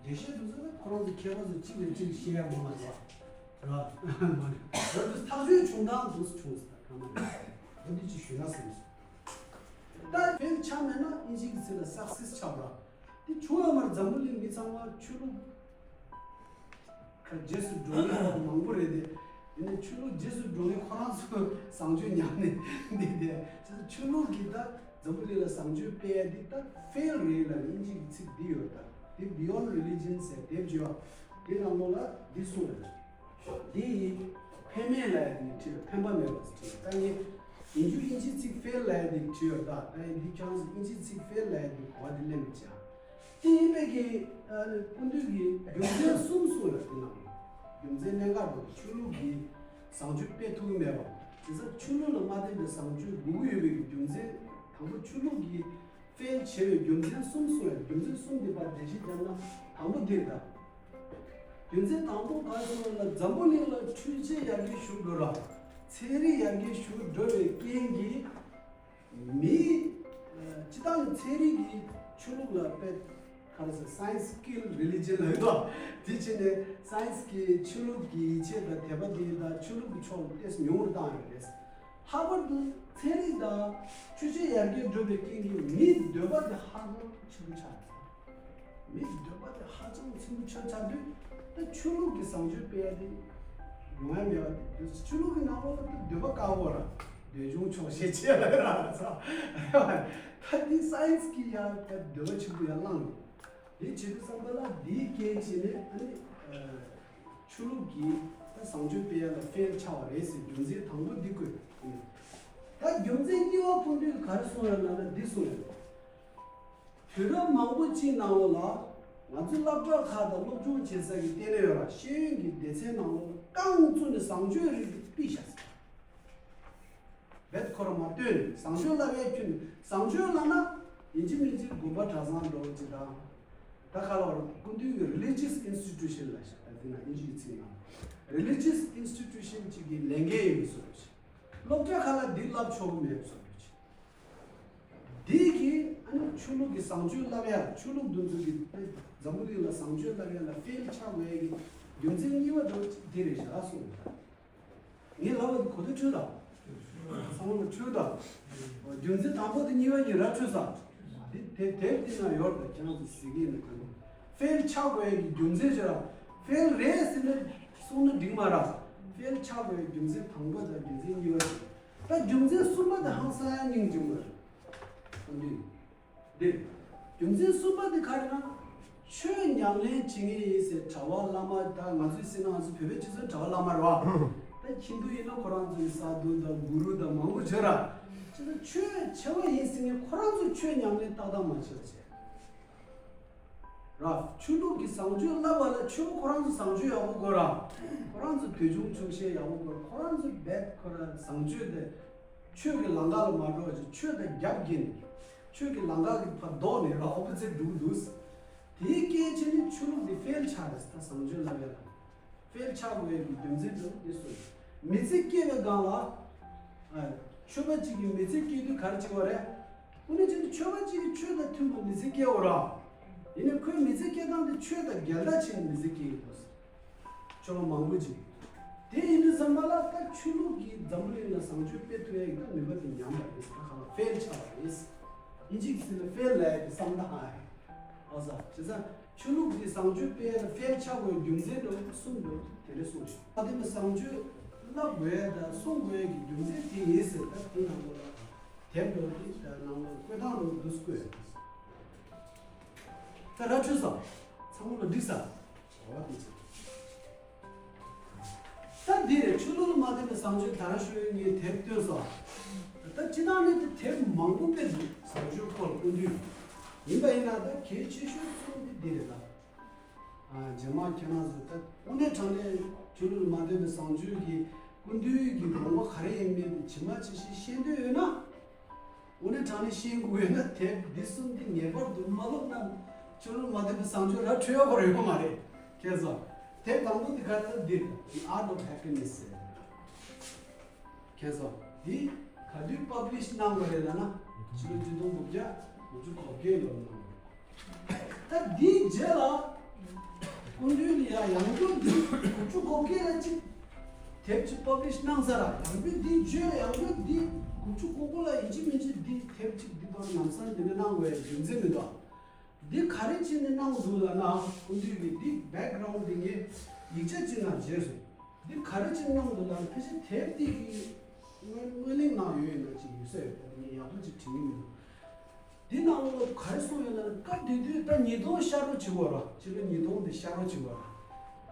འགྲེལ་བཤད་དུ་ཟེར་ན་ཁོ་རང་ཚོ་མཁས་པ་ཚོ་གཅིག་ལས་གཅིག་བཤད་ཡ་མང་བ་རེད་བ། ར། མ་རེད། འོ་དེ་ཐག་གཅོད་བྱུང་སྟངས་འདུག་སེ་བྱུང་སོང་། ད་གང་མ་རེད། འོ་འདི་ཅིག་ཞུས་ན་བསམ་སོང་། ད་ཕན་ཆ་མེད་ན་ཨིན་ཇི་གི་ཚིག་ལ་སག་སེ་སི་ཆགས་པ་ར། དེ་བྱུང་ཡོད་མ་རེད། འཛམ་བུ་གླིང་མི་ཚང་མ་ཆོས་ལུགས་ཁ་རྗེས་སུ་འགྲོ་མཁན་མང་པོ་རེད་དེ། ཡིན་ནའི་ཆོས་ལུགས་རྗེས་སུ་འགྲོ་མཁན་ཁོ་རང་ཚོ་བཟང་སྤྱོད་ཉམས་ནས་འདི་དེ་ཆོས་ལུགས་ཀྱི་ད་འཛམ་བུ་གླིང་ལ་བཟང་སྤྱོད་སྤེལ་ཡ་འདི་ད་ཕེལ་རེད་ལབ་ནས་ཨིན་ཇི་གི་ཚིག་འདི་ཡོད། ད་འདི་Beyond Religion ཟེར་དེབ་ཅིག་ཡོད། དེ་ནང་ལོགས་ལ་འདི་གསུངས་ཡོད། འདི་ཡིས་ཕན་མེད་ལབ་ཡ་འདི་བྲིས་ཡོད། ཕན་པ་མེད་པ་ཟེར་བྲིས་ཡོད། ད་ངས་ཡིན་རྒྱུ་ཨིན་ཇི་ཚིག་ཕེལ་ལབ་ཡ་འདི་བྲིས་ཡོད། ད་ད་ཡིན་འདི་ཁྱེད་རང་ཚོ་ཨིན་ཇི་ཚིག་ཕེལ་ལབ་ཡ་འདི་གོ་བ་འདི་ལེན་མི་བྱ། དེ་ཡིན་པའི་གི་ཨ་ནི་སྐུ་མདུན་གྱིས་རྒྱུ་མཚན་གསུམ་གསུངས་ཡོད། དེ་ནང་རྒྱུ་མཚན་གནད་འགག་འདུག་ཆོས་ལུགས་ཀྱི་བཟང་སྤྱོད་སྤེལ་ཐུབ་ཀྱི་མེད་པ། དེ་ཚོ་ཆོས་ལུགས་ལ་མ་བརྟེན་པའི་བཟང་སྤྱོད་དགོས་ཀྱི་ཡོད་པའི་གི་རྒྱུ་མཚན། དང་པོ་ཆོས་ལུགས་ཀྱི་ཕེལ་བྱས་པའི་རྒྱུ་མཚན་གསུམ་གསུངས་ཡོད། རྒྱུ་མཚན་གསུམ་འདི་ཕར་འགྲེལ་བཤད་བརྒྱབ་ན་དང་པོ་འདི་རེད་ད། རྒྱུ་མཚན་དང་པོ་ག་རེ་ཟེར་ན་འཛམ་བུ་གླིང་ལ་འཕྲུལ་ཆས་ཡར་རྒྱས་ཞུགས་འགྲོ་ར། ཚན་རིག་ཡར་རྒྱས་ཞུགས་འགྲོ་བའི་རྐྱེན་གྱིས་མི་སྤྱི་བཏང་ཚན་རིག་གིས་ཆོས་ལུགས་ལ་དཔེ་ག་རེ་ཟེར། Science kill religion ལབ་ཡོད་དོ། དེ་བྱས་ནས་སའེན་སི་གིས་ཆོས་ལུགས་ཀྱི་ཡིད་ཆེས་དང་དད་པ་དེ་དང་ཆོས་ལུགས་ཀྱི་ཕྱོགས་ལ་ཏོག་ཙམ་ཉུང་རུ་བཏང་ཡོད་རེད། ལྷག་པར་དུ་ཚན་རིག་དང་འཕྲུལ་ཆས་ཡར་རྒྱས་འགྲོ་བའི་རྐྱེན་གྱིས་མིའི་འདོད་པ་དེ་ཧ་ཅང་ཆེན་པོ་ཆགས་ཡོད། མི་འདོད་པ་དེ་ཧ་ཅང་ཆེན་པོ་ཆགས་ཆགས་དུས། ད་ཆོས་ལུགས་ཀྱི་བཟང་སྤྱོད་སྤེལ་ཡ་དེ་ཡོང་ཡ་མེད་པ་དེ། ཆོས་ལུགས་ཀྱི་ནང་ལོགས་ལ་ད་འདོད་པ་དཀར་པོ་ར། འདོད་ཆུང་ཆོག་ཤེས་བྱེད་ལ་ར་ཚ། ད་འདི་སའེན་སི་གི་ཡ་ད་འདོད་པ་ཆེན་པོ་ཡ་བླངས་ནས། དེ་བྱེད་དུས་ཙམ་པ་ལ་འདིའི་རྐྱེན་བྱས་ནས་ཨ་ནི། ཆོས་ལུགས་ཀྱི་ད་བཟང་སྤྱོད་སྤེལ་ཡ་ལ་ཕེལ་ཆགས་པ་རེད་ཟེར། རྒྱུ་མཚན་དང་པོ་འདི་བཀོད། ད་རྒྱུ་མཚན་གཉིས་པ་ཕུན་ཚོགས་ག་རེ་གསུངས་ཡོད་ལབ་ན་འདི་གསུངས་ཡོད། དུས་རབས་མང་པོ་གཅིག་ནང་ལོགས་ལ་ང་ཚོའི་སློབ་གྲྭ་ཁག་དང་སློབ་སྦྱོང་བྱེད་ས་གི་ལྟེ་གནས་ཡོད་ར། ཤེས་ཡོན་གྱི་སྡེ་ཚན་ནང་ལོགས་ལ་རྐང་བཙུགས་ནས་བཟང་སྤྱོད་རིག་པ་ཕུད་བཞག་ཟེར། རྦད་ཁོ་རང་མ་བཏོན་ནས་བཟང་སྤྱོད་ལབ་ཡས་ཁྱོན་ནས། བཟང་སྤྱོད་ལབ་ན་ཡིན་གཅིག་མིན་གཅིག་དགོན་པ་གྲྭ་ཚང་འགྲོ་གི་ཅིག་དང་། ད་ག་ལ་བར་སྐུ་མདུན་གྱི་religious institution ལ་བཞག་ད་དེ་ན་ཨིན་ཇིའི་ཚིག་ནང་religious institution གཅིག་གི་ལས་འགན་ཡིན་པའི་བཟོ་འདྲ་ཅིག་སློབ་གྲྭ་ཁག་ལ་འདི་བསླབ་ཆོག་གི་མེད་པའི་བཟོ་འདྲ་ཅིག་འདི་གིས་ཨ་ནི་ཆོས་ལུགས་ཀྱི་བཟང་སྤྱོད་བསླབ་ཡ། ཆོས་ལུགས་འདི་ཚོ་གི་འཛམ་བུ་གླིང་ལ་བཟང་སྤྱོད་བསླབ་ཡ་ལ་ཕེལ་ཆགས་དགོས་ཡ་གི་རྒྱུ་མཚན་གཉིས་པ་འདྲ་བོ་ཅིག་འདི་རེད་བཞག་གསུངས་ཡོད། ངས་ལབ་པ་འདི་གོ་བདེ་འཕྲོད་དང་། ཚང་མ་ལ་འཕྲོད་དང་། རྒྱུ་མཚན་དང་པོ་དེ་གཉིས་པ་གཉིས་ར་འཕྲོད་ས། འདི་དེབ་དེབ་འདི་ན་ཡོད་རེད། ཁྱེད་རང་ཚོ་གཟིགས་ཀྱི་ཡིན་ན་གང་གི་ཕེལ་ཆགས་དགོས་ཡ་གི་རྒྱུ་མཚན་ཅི་ར། ཕེལ་རེད་ཟེར་ནས་གསུངས་ན་འགྲིག་མ་ར། ཕེལ་ཆགས་དགོས་ཡ་རྒྱུ་མཚན་དང་པོ་དང་རྒྱུ་མཚན་གཉིས་པ་ཞིག་ད་རྒྱུ་མཚན་གསུམ་པ་དེ་ཧང་སང་ཡ་སྙིང་རྗེ་མོ་རེད། འདི། འདི། རྒྱུ་མཚན་གསུམ་པ་དེ་ག་རེ་ན། ཆོས་ཉམས་ལེན་བྱེད་ངེས་ཡིན་ཟེར་གྲྭ་པ་བླ་མ། ད་ང་ཚོའི་སེམས་ནང་ང་ཚོ་བོད་པའི་སྤྱི་ཚོགས་གྲྭ་པ་བླ་མ་རེད་བ། ད་ཧིན་དུ་ཡིན་ན་ཁོ་རང་ཚོའི་སཱ་དྷུ་དང་གུ་རུ་དང་མང་པོ་བྱོས་ར། ཅི་ད་ཆོས་བྱེད་པ་ཡིན་ཟེར་ངེས་ཁོ་རང་ཚོ་ཆོས་ཉམས་ལེན་ཏག་ཏག་མ་བྱེད་པ་བྱས། ར། ཆོས་ལུགས་ཀྱི་བཟང་སྤྱོད་བསླབ་པ་ལ་ཆོས་པ་ཁོ་རང་ཚོ་བཟང་སྤྱོད་ཡག་པོ་དགོས་ར། ཁོ་རང་ཚོ་འདོད་ཆུང་ཆོག་ཤེས་ཡག་པོ་དགོས་ར། ཁོ་རང་ཚོ་རྦད་ཁོ་རང་བཟང་སྤྱོད་དེ་ཆོས་ཀྱི་ལམ་ཁ་ལ་མ་འགྲོ་བ་ཅིག་ཆོས་དང་རྒྱབ་འགལ་ནས་ཆོས་ཀྱི་ལམ་ཁ་གི་ཕར་ལྡོག་ནས་ར་ཨོ་པོ་ཛིཊ་འགྲོ་གི་འདུག་དེའི་རྐྱེན་བྱས་ནས་ཆོས་ལུགས་འདི་ཕེལ་ཆགས་རེད། ད་བཟང་སྤྱོད་བསླབ་ཡ་ལ། ཕེལ་ཆགས་དགོས་ཡ་གི་རྒྱུ་མཚན་དེ་འདི་གསུངས། མི་ཚེ་སྐྱེལ་བའི་སྒང་ལ། ཨ། ཆོས་པ་གཅིག་གིས་མི་ཚེ་སྐྱེལ་དུས་ག་རེ་བྱེད་པ་རེད། དངོས་གནས་བྱས་ན་ཆོས་པ་གཅིག་གིས་ཆོས་དང་མཐུན་པ་མི་ཚེ་སྐྱེལ་བ་ར། ཡིན་ནའི་ཁོའི་མི་ཚེ་སྐྱེལ་སྟངས་དེ་ཆོས་དང་འགལ་ཟླ་ཕྱིན་མི་ཚེ་སྐྱེལ་གྱི་འདུག་ཆོས་པ་མང་པོ་ཅིག་དེ་ཡིན་དུས་ཙམ་པ་ལ་ད་ཆོས་ལུགས་ཀྱིས་འཛམ་བུ་གླིང་ལ་བཟང་སྤྱོད་སྤེལ་ཐུབ་ཡ་ཡིན་ད་ནུས་པ་དེ་ཉམས་པ་རེད། ད་ག་ལ་ཕེལ་ཆགས་པ་རེད། ཨིན་ཇིའི་ཚིག་ལ་ཕེལ་ལབ་ཡ་དེ་བསམ་བློ་ཧ་ཡ། ཨོ་ཟ། བྱས་ཙང་ཆོས་ལུགས་འདི་བཟང་སྤྱོད་སྤེལ་ཡ་ལ་ཕེལ་ཆགས་དགོས་རྒྱུ་མཚན་འདྲ་བོ་གསུམ་འདྲ་བོ་དེ་འདྲ་གསུངས་ཤིང་། ཨ་དེ་ནི་བཟང་སྤྱོད་བསླབ་དགོས་ཡ་དང་གསུང་དགོས་ཡ་གི་རྒྱུ་མཚན་དེ་ཡིན་ཟེར། ད་དེ་ནང་ལོགས་ལ་དེབ་འདྲ་བོ་དེ་ད་ནང་ལོགས་བཀོད་སྟངས་འདྲ་བོ་འདུག་སེ་བཀོད། ད་ར་འཕྲོད་ས། ཚང་མ་ལ་འགྲིག་ས། འོ་དེ་ཚོ། ད་འདི་རེད། ཆོས་ལུགས་ལ་མ་བརྟེན་པའི་བཟང་སྤྱོད། ད་ར་ཞུ་ཡོད། ངས་དེབ་བཏོན་སོང་། ད་སྤྱི་བཏང་ནས་དེ་དེབ་མང་པོ་སྤེལ་འདུག་བཟང་སྤྱོད་སྐོར་ལ་སྐུ་མདུན། ཡིན་པ་ཡིན་ན་ད་གལ་ཆེ་ཤོས་གསུམ་དེ་འདི་རེད་ད། ཨ། རྗེས་མ་ཁྱེད་རང་ཚོ་ད་དངོས་གནས་དྲང་གནས་ཆོས་ལུགས་ལ་མ་བརྟེན་པའི་བཟང་སྤྱོད་ཀྱི་སྐུ་མདུན་གྱི་དགོངས་པ་ག་རེ་ཡིན་མིན་དེ་ཇི་མ་ཇི་བཞིན་ཤེས་འདོད་ཡོད་ན། དངོས་གནས་དྲང་གནས་ཤེས་དགོས་ཡོད་ན་དེབ་འདི་གསུམ་འདི་ངེས་པར་དུ་མ་ཀློག་ན་ཆོས་ལུགས་མ་བརྟེན་པའི་བཟང་སྤྱོད་ར་འཕྲོད་ཡག་པོ་རེད་ཡོད་མ་རེད། ཁྱེད་ཚོ། དེབ་དང་པོ་འདི་ག་རེ་ལབ་འདི་The Art of Happiness ཟེར། ཁྱེད་ཚོ། འདི་ག་དུས་པབ་ལི་ཤི་གནང་བ་རེད་ལབ་ན་ཕྱི་ལོ་ཆིག་སྟོང་དགུ་བརྒྱ་དགུ་བཅུ་གོ་བརྒྱད་ལོར་གནང་བ་རེད། ད་འདིའི་རྗེས་ལ་སྐུ་མདུན་ལ་ཡ་ཡང་བསྐྱར་འདི་དགུ་བཅུ་གོ་བརྒྱད་ལ་གཅིག་དེབ་ཅིག་པབ་ལི་ཤི་གནང་ཚར་ར། ཡང་བསྐྱར་འདིའི་རྗེས་ལ་ཡང་བསྐྱར་འདི་དགུ་བཅུ་གོ་དགུ་ལ་ཡིན་གཅིག་མིན་གཅིག་འདི་དེབ་ཅིག་འདི་ཐོག་ལམ་སང་འདི་འདྲ་གནང་དགོས་ཡ་རྒྱུ་མཚན་མི་འདུག་འདི་ག་རེ་བྱས་ནས་གནང་འདུག་ལབ་ན། སྐུ་མདུན་གྱིས་འདི་བེག་གྷ་རའུན་འདི་ངས་ཡིག་ཆ་ཅིག་ནང་མཇལ་སོང་། འདི་ག་རེ་བྱས་གནང་འདུག་ལབ་ན། ཕལ་ཆེར་དེབ་འདི་གི་སྔོན་སྔོན་གླེང་ནང་ཡོད་ཡིན་ན་ཅིག་ཡོད་ས་ཡོད་པ། ངས་ཡག་པོ་ཅིག་དྲན་གྱི་མི་འདུག་འདི་ནང་ལོགས་ག་རེ་གསུངས་ཡོད་ལབ་ན། སྐབས་དེ་དུས་ད་ཉིས་སྟོང་ཤར་རོ་བྱེད་པ་ར། ཕྱི་ལོ་ཉིས་སྟོང་དེ་ཤར་རོ་བྱེད་པ་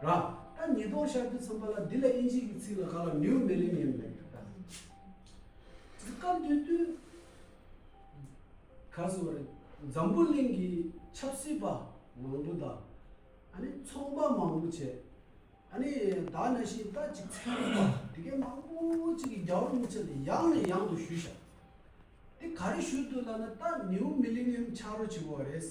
ར། ར། ད་ཉིས་སྟོང་ཤར་དུས་ཙམ་པ་ལ་འདི་ལ་ཨིན་ཇིའི་གི་ཚིག་ལ་ག་ལ་ནིའུ་མི་ལེ་ནི་ཡམ་ལབ་ཡོད་ད། སྐབས་དེ་དུས་ག་རེ་ཟེར་བ་རེད། འཛམ་བུ་གླིང་གི་ཆབ་སྲིད་པ་མང་པོ་དང་། ཨ་ནི་ཚོང་པ་མང་པོ་བྱས། ཨ་ནི་ད་ནང་བཞིན་ད་ཅིག་ཚན་རིག་པ་དེ་གའི་མང་པོ་ཅིག་གིས་རྒྱལ་བ་རིན་པོ་ཆེ་ལ་ཡང་ནས་ཡང་དུ་ཞུས་ཤག་དེ་ག་རེ་ཞུས་འདུག་ལབ་ན། ད་ནིའུ་མི་ལེ་ནི་ཡམ་ཆགས་རོགས་བྱེད་དགོས་པ་རེད།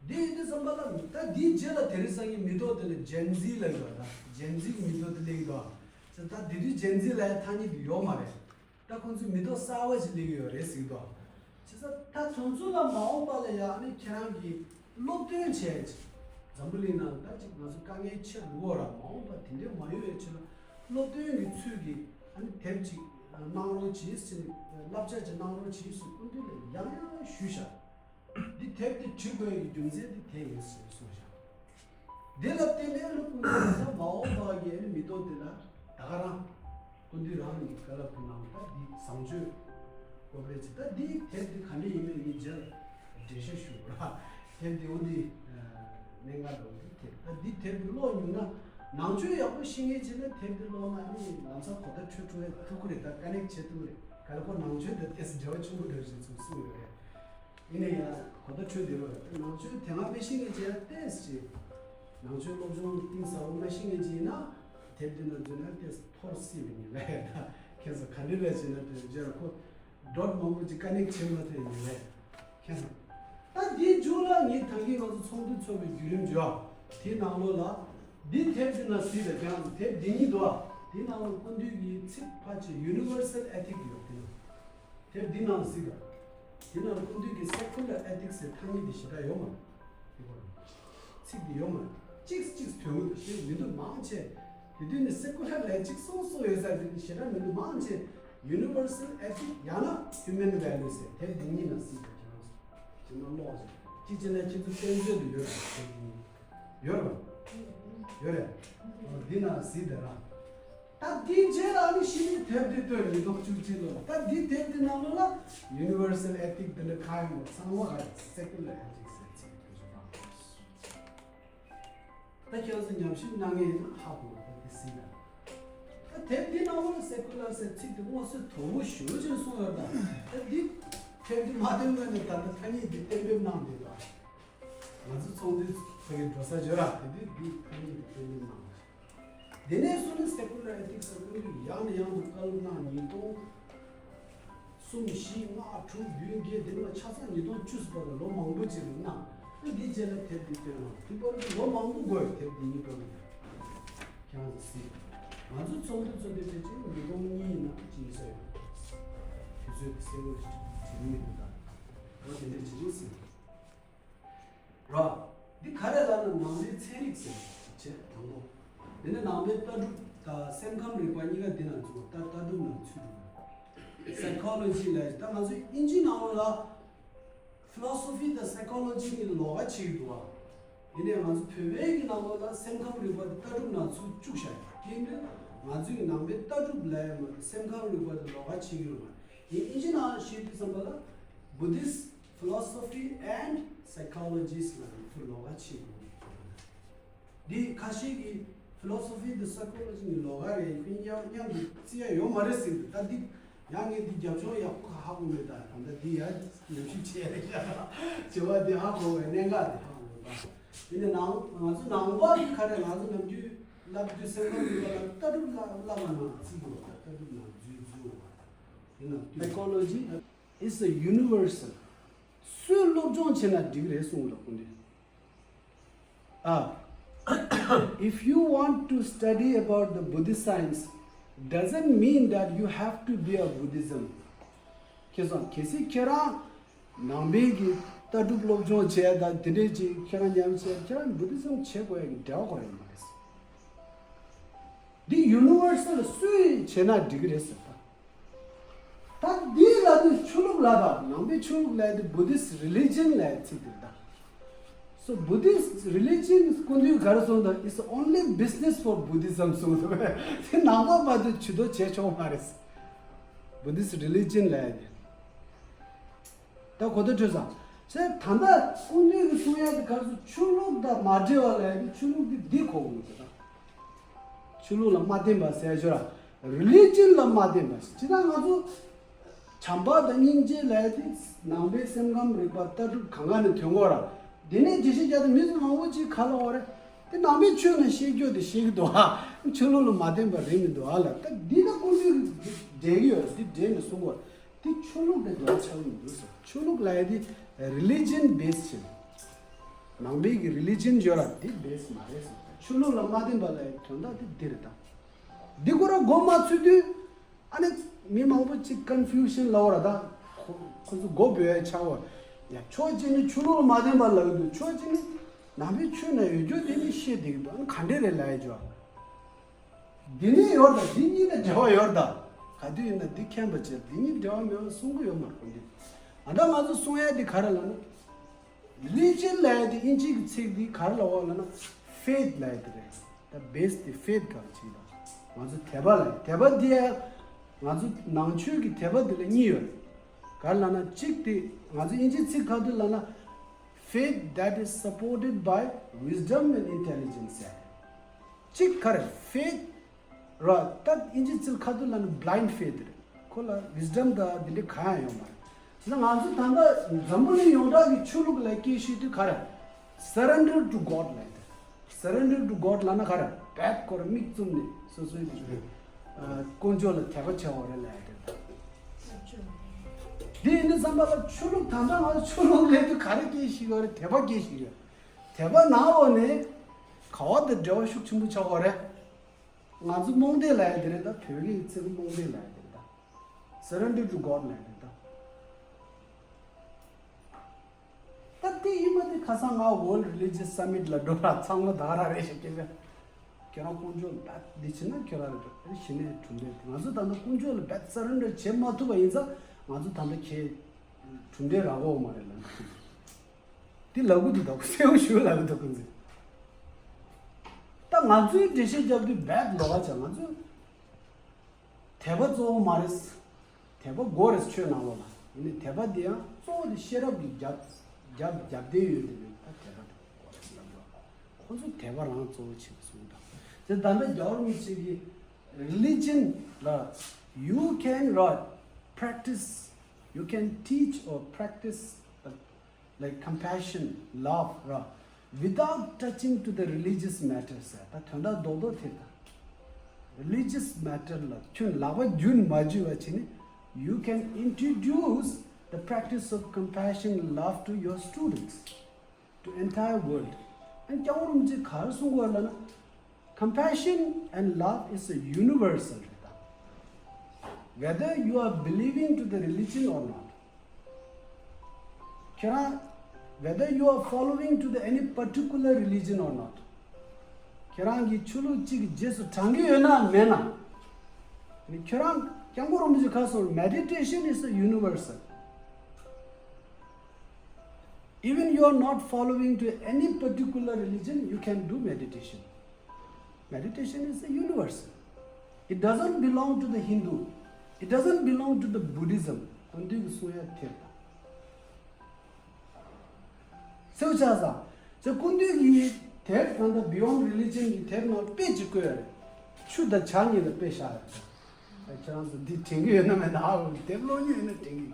འདི་ཡིན་དུས་ཙམ་པ་ལ་ད་འདིའི་རྗེས་ལ་དེ་རིང་སང་ཉིན་མི་ཐོག་དེ་ལ་ཇེན་ཛི་ལབ་ཡོད་ད། ཇེན་ཛི་གི་མི་ཐོག་དེ་སླེབས་ཡོད་ད། ད་དེ་དུས་ཇེན་ཛི་ལབ་ཡ་ཐ་སྙད་དེ་ཡོད་མ་རེད། ད་ཁོང་ཚོས་མི་ཐོག་གསར་པ་ཞིག་སླེབས་ཀྱི་ཡོད་རེད་ཟེར་གྱི་འདུག་བྱས་ཙང་ད་དེ་ཚོ་ལ་མ་འོངས་པ་ལ་ཡང་ཨ་ནི་ཁྱེད་རང་གིས་སློབ་སྟོན་བྱས་ཅིག་འཛམ་བུ་གླིང་ནང་ད་ཅིག་ང་ཚོ་དཀའ་ངལ་ཆེ་འདུག་གོ་ར། མ་འོངས་པ་དེ་འདྲའི་མ་ཡོང་བའི་ཆེད་ལ་སློབ་སྟོན་གྱི་ཚུལ་གྱིས་ཨ་ནི་དེབ་ཅིག་གནང་རོགས་གྱིས་ཟེར། བསླབ་བྱ་ཅིག་གནང་རོགས་གྱིས་ཟེར་སྐུ་མདུན་ལ་ཡང་ཡང་ཞུས་ཤག་འདི་དེབ་འདི་བྲིས་དགོས་ཀྱི་རྒྱུ་མཚན་འདི་དེ་ཡིན་ཟེར་གསུངས་བཞག་འདི་ལ་བརྟེན་ནས་ལོ་ཀུན་གྱི་ས་མ་འོངས་པ་གི་མི་ཐོག་འདི་ལ་ད་ག་རང་། སྐུ་མདུན་རང་ཉིད་བཀའ་སློབ་ཀྱི་ནང་ད་འདི་བཟང་སྤྱོད་སློབ་རའི་ཚེ་ད་འདི་དེབ་འདི་ག་འདྲ་ཡིན་མིན་ངས་རྗེས་ལ་འགྲེལ་བཤད་ཞུ་ར། དེབ་འདི་འོ་འདི་གནད་འགག་འདྲ་བོ་འདི་དེབ་ད་འདི་དེབ་འདི་ཀློག་མྱོང་ན་ནང་ཆོས་ཡག་པོ་ཤེས་མཁན་བྱས་ན་དེབ་འདི་ཀློག་ན་ཨ་ནི་ལམ་སང་གོ་བརྡ་འཕྲོད་འཕྲོད་ཐུབ་ཀྱི་རེད། ད་ཀ་ནེག་བྱེད་ཐུབ་ཀྱི་རེད། ག་ལ་ཁོ་ནང་ཆོས་དང་ཏོག་ཙམ་འབྲེལ་བ་ཆེན་པོ་འདྲ་བོ་ཞིག་ཚུར་གསུངས་ཡོད་རེད། ཡིན་ན་ཡང་གོ་བརྡ་འཕྲོད་བསྡད་རོགས། ནང་ཆོས་དེ་སྔ་མ་ཤེས་མཁན་ཅིག་ཡང་ཏོག་ཙམ་ཅིག་ནང་ཆོས་སློབ་སྦྱོང་གཏིང་ཟབ་པོ་མ་ཤེས་མཁན་ཅིག་ཡིན་ན་དེབ་འདི་ནང་འཛུལ་ན་ཏོག་ཙམ་འཐོར་སྲིད་པ་ཡིན་ལ། ད་ཁྱེད་ཚོ་ག་འདྲ་རེད་བྱས་ན་དེ་རྗེས་ལ་ཁོ་ཌོཊ་མང་པོ་ཅིག་ཀ་ནེག་བྱེད་མ་ཐུབ་ཡིན་ལ། ཁྱེད་ཚོ་ད་འདིའི་མཇུག་ལ་ངས་ད་གིན་ང་ཚོ་ཚོགས་འདུ་ཚོགས་པའི་བརྒྱུད་རིམ་བརྗོད་དེའི་ནང་ལོགས་ལ་འདི་དེབ་འདི་ན་གཟིགས་ལ་ཁྱེད་རང་ཚོ་དེབ་འདི་གཉིས་འདུག་ཨ། དེའི་ནང་ལ་སྐུ་མདུན་གྱི་ཚིག་ཕལ་ཆེར་ཡུ་ནི་ཝར་སལ་ཨེ་ཐིག་ཡོད་དེ་ན། དེབ་འདི་ནང་གཟིགས་དང་། འདི་ནང་སྐུ་མདུན་གྱི་Secular Ethics ཟེར་ཐ་སྙད་འདི་ཞེ་དྲག་ཡོད་མ་རེད། འདི་གོ་ར། ཚིག་འདི་ཡོད་མ་རེད། གཅིག་གཅིག་དོན་དངོས་དང་ཤེས་མི་འདུག་མང་ཆེ། དེ་དུས་ནི་Secular ལས་གཅིག་སོ་སོ་ཡོད་ས་དེ་ཞེ་དྲག་མི་འདུག་མང་ཆེ། Universal Ethic ཡང་ན་Human Values ཟེར་དེབ་འདི་གཉིས་ནང་གཟིགས་དང་ཁྱེད་རང་ཚོ། ཇི་མ་ཀློག་ཅིག་གཅིག་བྱས་ན་ཁྱེད་ཚོ་དཔེ་མཛོད་དུ་ཡོད་རེད་དེབ་འདི་གཉིས། ཡོད་རེད་པ། ཡོད་རེད། འདི་ནང་གཟིགས་དང་ར། ད་དེའི་རྗེས་ལ་ནི་ཕྱི་ནས་དེབ་དེ་བཏོན་ཉིས་སྟོང་བཅུ་གཅིག་ལོ་ལ། ད་འདི་དེབ་དེ་ནང་ལོགས་ལ་Universal Ethic དེ་འདྲ་གང་ཡོད་ཚང་མ་ག་རེ་Secular Ethics ཟེར་ཚིག་དེ་ཚོ་གང་རེད། ད་ཁྱེད་ཚོ་ཉམས་ཞིབ་གནང་མཁན་ཡིན་ན་ཧ་གོ་བ་ད་དེ་གཟིགས་ལ། ད་དེབ་འདི་ནང་ལོགས་ལ་Secular ཟེར་ཚིག་དེ་དངོས་གསལ་དོད་པོ་ཞེ་པོ་ཅིག་གསུངས་ཡོད། ད་ད་འདི་དེབ་འདི་མ་བཏོན་སྔོན་ནས་ད་ལྟ་ཐ་སྙད་འདི་གཏན་འབེབས་གནང་བསྡད་ཡོད། ང་ཚོ་ཚོགས་འདུའི་ཕ་གི་འགྲོ་ས་བརྗོད་ར་དེ་དུས་འདི་ཐ་སྙད་འདི་གཏན་འབེབས་གནང་བ་རེད། དེ་ནས་བཟུང་ནས་Secular Ethics ཟེར་སྐུ་མདུན་ཡང་ནས་ཡང་དུ་བཀའ་སློབ་གནང་། ཉིས་སྟོང་གསུམ་བཞི་ལྔ་དྲུག་བདུན་བརྒྱད་དེ་ནས་ཆ་ཚང་ཉིས་སྟོང་བཅུ་ཙམ་བར་ལ་ལོ་མང་པོ་ཅིག་ལ་གནང་། ཨ་འདིའི་རྗེས་ལ་དེབ་འདི་བཏོན་གནང་། དེ་བར་དུ་ལོ་མང་པོ་འགོར་ཡོད། དེབ་འདི་གཉིས་བཏོན་ནས། ཁྱེད་རང་ཚོ་གཟིགས། ང་ཚོ་ཚོགས་འདུ་ཚོགས་དུས་ཕལ་ཆེར་ཉིས་སྟོང་གཉིས་ཡིན་ན་ཅི་ཡིན་ས་ཡོད། དུས་ཚོད་དེ་གསལ་པོ་ཞིག་བྱེད་ཀྱི་མི་འདུག་ད་ལོ་དེ་འདྲ་བྱེད་ཀྱི་ཟིན། ར། འདི་ག་རེ་ལབ་ན་ནང་པའི་ཚན་རིག་ཟེར་བྱས་དང་པོ། འདི་ནི་ནང་པའི་ལྟ་གྲུབ་དང་སེམས་ཁམས་རིག་པ་གཉིས་ཀ་འདི་ནང་ཚུད་པ། ད་ལྟ་གྲུབ་ནང་ཚུད་འགྲོ་བ། Psychology ལབ་ད་ང་ཚོ་ཨིན་ཇི་ནང་ལོགས་ལ་Philosophy དང་Psychology གཉིས་ལོགས་ཀ་ཕྱེ་གི་འདུག་བ། ཡིན་ནའི་ང་ཚོ་བོད་པའི་གི་ནང་ལོགས་ལ་སེམས་ཁམས་རིག་པ་དེ་ལྟ་གྲུབ་ནང་ཚུད་བཅུག་བཞག་ཡོད། དེ་ནི་ང་ཚོའི་ནང་པའི་ལྟ་གྲུབ་ལབ་ཡ་མ་རེད། སེམས་ཁམས་རིག་པ་དེ་ལོགས་ཀ་ཕྱེ་གི་རེད་མ་རེད། ཡིན་ཨིན་ཇི་ནང་བཤད་དུས་ཙམ་པ་ལ་Buddhist Philosophy and Psychologies ལ་ཚུར་ལོགས་ཀ་ཕྱེ་དགོས། འདི་ཁ་ཤས་ཀྱིས་Philosophy དང་Psychology གཉིས་ལོགས་ཀ་རེད། ཁོ་མཉམ་མཉམ་དུ་བརྩི་ཡ་ཡོད་མ་རེད་ཟེར་འདུག་ད་འདི་ཡང་ངས་འདི་རྒྱབ་ལྗོངས་ཡག་པོ་ཧ་གོ་མེད། ད་ད་ལྟ་འདི་ཡང་ཉམས་ཞིབ་བྱས་རེད་ཤག་བྱེད་པ་འདི་ཧ་གོ་བའི་གནད་འགག་འདི་ཧ་གོ་མེད་པ། དེ་ནས་ནང་ང་ཚོ་ནང་པ་གི་ཁ་རེད། ང་ཚོ་ནམ་རྒྱུན་བསླབ་དུས་སེམས་ཁམས་རིག་པ་ལ་ལྟ་གྲུབ་བསླབ་བསླབ་པ་ནང་བརྩི་དགོས། ད་ལྟ་གྲུབ་ནང་འཛུལ་འཛུལ་བ། དེ་ནང་དུས Psychology is a universal. སུས་སློབ་སྦྱོང་བྱས་ན་འགྲིག་རེད་གསུངས་འདུག་ཁོང་གིས། ཨ། If you want to study about the Buddhist science, doesn't mean that you have to be a Buddhism. ཁྱེད་ཚོ་གལ་སྲིད་ཁྱེད་རང་ནང་པའི་གི་ལྟ་གྲུབ་སློབ་སྦྱོང་བྱས་དང་དེ་འདྲས་ཅིག་ཁྱེད་རང་ཉམས་བྱས་ཁྱེད་རང་Buddhism བྱེད་དགོས་ཡ་གི་འབྲེལ་བ་ཁོ་རང་ཡོད་མ་རེད། འདི་universal སུས་བྱས་ན་འགྲིག་གི་རེད་ཟེར་ད། ད་འདི་ལ་དུ་ཆོས་ལུགས་ལ་དང་ནང་པའི་ཆོས་ལུགས་ལ་དུ་Buddhist religion ལ་ཚིག་དེ་ད། So Buddhist religion སྐུ་མདུན་ག་རེ་གསུངས་དང་is only business for Buddhism གསུངས་འདུག་དེ་ནང་པ་མ་དུ་ཇུས་གཏོགས་བྱས་ཆོག་མ་རེད། Buddhist religion ལ་དེ། ད་གོ་བརྡ་འཕྲོད་སོང་། ཟེར་ད་ལྟ་སྐུ་མདུན་གྱི་གསུང་ཡ་དེ་ག་ཚོད་ཆོས་ལུགས་དང་མ་འབྲེལ་བ་ལ་ཡ་གི་ཆོས་ལུགས་དེ་འདི་གོ་དགོས་ཟེར་ད། ཆོས་ལུགས་ལ་མ་བརྟེན་པ་ཟེར་ཞོར་ར་religion ལ་མ་བརྟེན་པ་ཟེར་ཇི་ལྟར་ང་ཚོ་བྱམས་པ་དང་སྙིང་རྗེ་ལ་ཡ་དེ་ནང་པའི་སེམས་ཁམས་རིག་པ་ལྟ་གྲུབ་གང་ག་ནས་ཐོན་གོ་ར། དེ་ནས་དེ་བཞིན་རྒྱ་དང་མི་ཚོ་མང་པོ་ཅིག་ག་ལ་འོ་རེད། དེ་ནང་པའི་ཆོས་ནང་བཤད་རྒྱུ་དེ་བཤད་གི་འདུག་ཨ། ཆོས་ལུགས་ལ་མ་བརྟེན་པ་རེད་མི་འདུག་ཨ་ལ། ད་འདི་ད་ཀུན་འདུས་འགྲེལ་གི་ཡོད་རེད། འདི་འགྲེལ་ནས་གསུང་གོ་ར། དེ་ཆོས་ལུགས་དང་འབྲེལ་བ་ཆགས་ཀྱི་མི་འདུག་ཟེར། ཆོས་ལུགས་ལབ་ཡ་དེ་religion base བྱས། ནང་པའི་གི་religion ཡོད་ར་དེ་base མ་རེད་ཟེར། ཆོས་ལུགས་ལ་མ་བརྟེན་པ་ལབ་ཡ་དོན་དག་དེ་འདི་རེད་ད། འདི་ཁོ་ར་མགོ་མ་ཚོས་དུས་ཨ་ནི་མི་མང་པོ་ཅིག་confusion ལབ་པ་ར་ད། ཁོ་ཁོ་ཚོ་མགོ་འབོལ་ཡ་ཆགས་པ། ཡ་ཕྱོགས་གཅིག་ནི་ཆོས་ལུགས་ལ་མ་བརྟེན་པ་ལབ་ཀྱི་འདུག་ཕྱོགས་གཅིག་ནི་ནང་པའི་ཆོས་ནང་ཡོད་རྒྱུ་དེ་ནི་བཤད་བསྡད་ཀྱི་འདུག་ཨ་ནི་ག་འདྲས་རེད་ལབ་ཡ་ཅོ། འདི་ནི་ཡོད་ད། འདི་གཉིས་ནི་འབྲེལ་བ་ཡོད་ད། ག་དུས་ཡིན་ན་འདི་མཁྱེན་པ་བྱས་འདི་གཉིས་འབྲེལ་བ་མེད་པ་གསུང་གི་ཡོད་མ་རེད་འདི། ཨ་ད་ང་ཚོ་གསུང་ཡ་འདི་ག་རེ་ལབ་ན། རེད། རི་ལི་ཇན་ལབ་ཡ་དེ་དབྱིན་ཇིའི་གི་ཚིག་དེ་ག་རེ་ལབ་པ་ལབ་ན། ཕེ་ཐི་ལབ་ཡ་དེ་རེད། ད་བེ་སི་དེ་ཕེ་ཐི་ག་རེ་བྱེད་ད། ང་ཚོ་དད་པ་ལབ་ཡ། དད་པ་འདི་ཡ་ང་ཚོ་ནང་ཆོས་ཀྱི་དད་པ་འདི་ལ་གཉིས་ཡོད། ག་རེ་ལབ་ན། གཅིག་དེ་ང་ཚོ་དབྱིན་ཇིའི་ཚིག་ཁ་ཐུག་ལབ་ན། Faith that is supported by wisdom and intelligence ཟེར། གཅིག་ག་རེ། ཕེ་ཐི་ར། ད་དབྱིན་ཇི་ཚིག་ཁ་ཐུག་ལབ་ན་blind faith རེད། ཁོ་ལ་ཝིས་ཌམ་དང་འདི་འདྲ་གང་ཡང་ཡོད་མ་རེད། བྱས་ན་ང་ཚོ་ད་ལྟ་འཛམ་བུ་གླིང་ཡོངས་གྲགས་ཀྱི་ཆོས་ལུགས་ལ་སྐད་ཆ་བཤད་དུས་ག་རེ། Surrender to God ལབ་ཡ་དེ། Surrender to God ལབ་ན་ག་རེ། རྦད་ཁོ་ར་མིག་བཙུམ་ནས་སོ་སོའི་དེ་རེད། ཨ། དཀོན་མཆོག་ལ་དད་པ་བྱེད་དགོས་རེད་ལབ་ཡ་དེ། འདི་ཡིན་དུས་ཙམ་པ་ལ་ཆོས་ལུགས། ད་ལྟ་ང་ཚོ་ཆོས་ལུགས་ལབ་དུས་ག་རེ་སྐད་ཆ་བཤད་ཀྱི་ཡོད་རེད། དད་པ་སྐད་ཆ་བཤད་ཀྱི་ཡོད། དད་པ་ནང་ལོགས་ནས་དགའ་བ་དང་བདེ་བ་ཤུགས་ཆེན་པོ་ཆགས་ཀྱི་ཡོད་རེད། ང་ཚོ་རྨོངས་དད་ལབ་ཡ་དེ་རེད་ད། བོད་སྐད་ཀྱི་ཚིག་རྨོངས་དད་ལབ་ཡ་དེ་རེད་ད། Surrender to God ལབ་ཡ་དེ་རེད་ད། ད་དེ་ཡིན་པ་དེ་ཁ་སང་ང་World Religious Summit ལ་འགྲོ་ར། ཚང་མ་ད་ག་རང་རེད་ཤག་སྐད་ཆ། ཁྱེད་རང་དཀོན་མཆོག་ལ་རྦད་འདི་བྱེད་ན་ཁྱོད་རང་རེད་ཤི་ནས་གྲུབ་འབྲས་དེ། ང་ཚོ་ད་ལྟ་དཀོན་མཆོག་ལ་རྦད་སར་རེན་ཌར་བྱེད་མ་ཐུབ་པ་ཡིན་ཙང་ང་ཚོ་ད་ལྟ་ཁྱེད་གྲུབ་འབྲས་རག་གི་ཡོད་མ་རེད་ལབ་ན། དེ་ལབ་གི་འདུག་ད་གསལ་པོ་ཞེ་པོ་ལབ་གི་འདུག་ཁོང་ཚོས། ད་ང་ཚོའི་འགྲེལ་བཤད་རྒྱབ་དུས་རྦད་ལོགས་ཀ་བྱས། ང་ཚོས་དད་པ་གཙོ་བོ་མ་རེད། དད་པ་དགོས་རེད་ཆོས་ནང་ལོགས་ལ། ཡིན་ནའི་དད་པ་འདི་ཡང་གཙོ་བོ་དེ་ཤེས་རབ་ཀྱི་རྒྱབ་རྒྱབ་རྒྱབ་བསྡད་ཡོད་དེ་རེད། ད་དད་པ་དེ་དགོས་རེད་ཟེར་ལབ་འདུག་ཁོང་ཚོས་དད་པ་རང་གཙོ་བོ་བྱེད་གསུངས་འདུག་དེ་ད་ལྟ་རྒྱལ་བ་རིན་པོ་ཆེ་གིས་religion ལ། You can, right, practice, you can teach or practice, uh, like, compassion, love, right, without touching to the religious matters. ད་དོན་དག་རྡོག་རྡོག་དེ་ད་religious matter ལ་ཁྱོད་ལག་པ་འཇུ་མ་འཇུ་བ་བྱས་ནས། You can introduce the practice of compassion, love to your students, to entire world. ཨ་ནི་སྐྱབས་མགོན་རིན་པོ་ཆེས་ག་རེ་གསུང་གི་ཡོད་ལབ་ན། Compassion and love is a universal རེད་ད། Whether you are believing to the religion or not, ཁྱེད་རང་whether you are following to the any particular religion or not, ཁྱེད་རང་གིས་ཆོས་ལུགས་གཅིག་གི་རྗེས་སུ་འབྲང་གི་ཡོད་ན་མེད་ན། ཁྱེད་རང་སྐྱབས་མགོན་རིན་པོ་ཆེས་ག་རེ་གསུངས། Meditation is a universal. Even you are not following to any particular religion, you can do meditation. Meditation is a universal. It doesn't belong to the Hindu. It doesn't belong to the Buddhism. ཀུན་འདུས་ཀྱི་གསུང་ཡ་དེ་རེད། གསལ་པོ་ཆགས་སོང་། ཚེ་ཀུན་འདུས་ཀྱི་དེབ་གང་ལྟར་Beyond Religion གྱི་དེབ་ནང་དཔེ་ཅིག་བཀོད་ཡོད་རེད། ཆུ་དང་བྱ་གཉིས་ལ་དཔེ་བཞག་ཡོད་རེད། ཁྱེད་རང་ཚོ་འདི་དྲན་གྱི་ཡོད་ན་མེད་ན། ཨ། དེབ་ཀློག་མྱོང་ཡོད་ན་དྲན་གྱི་ཡོད།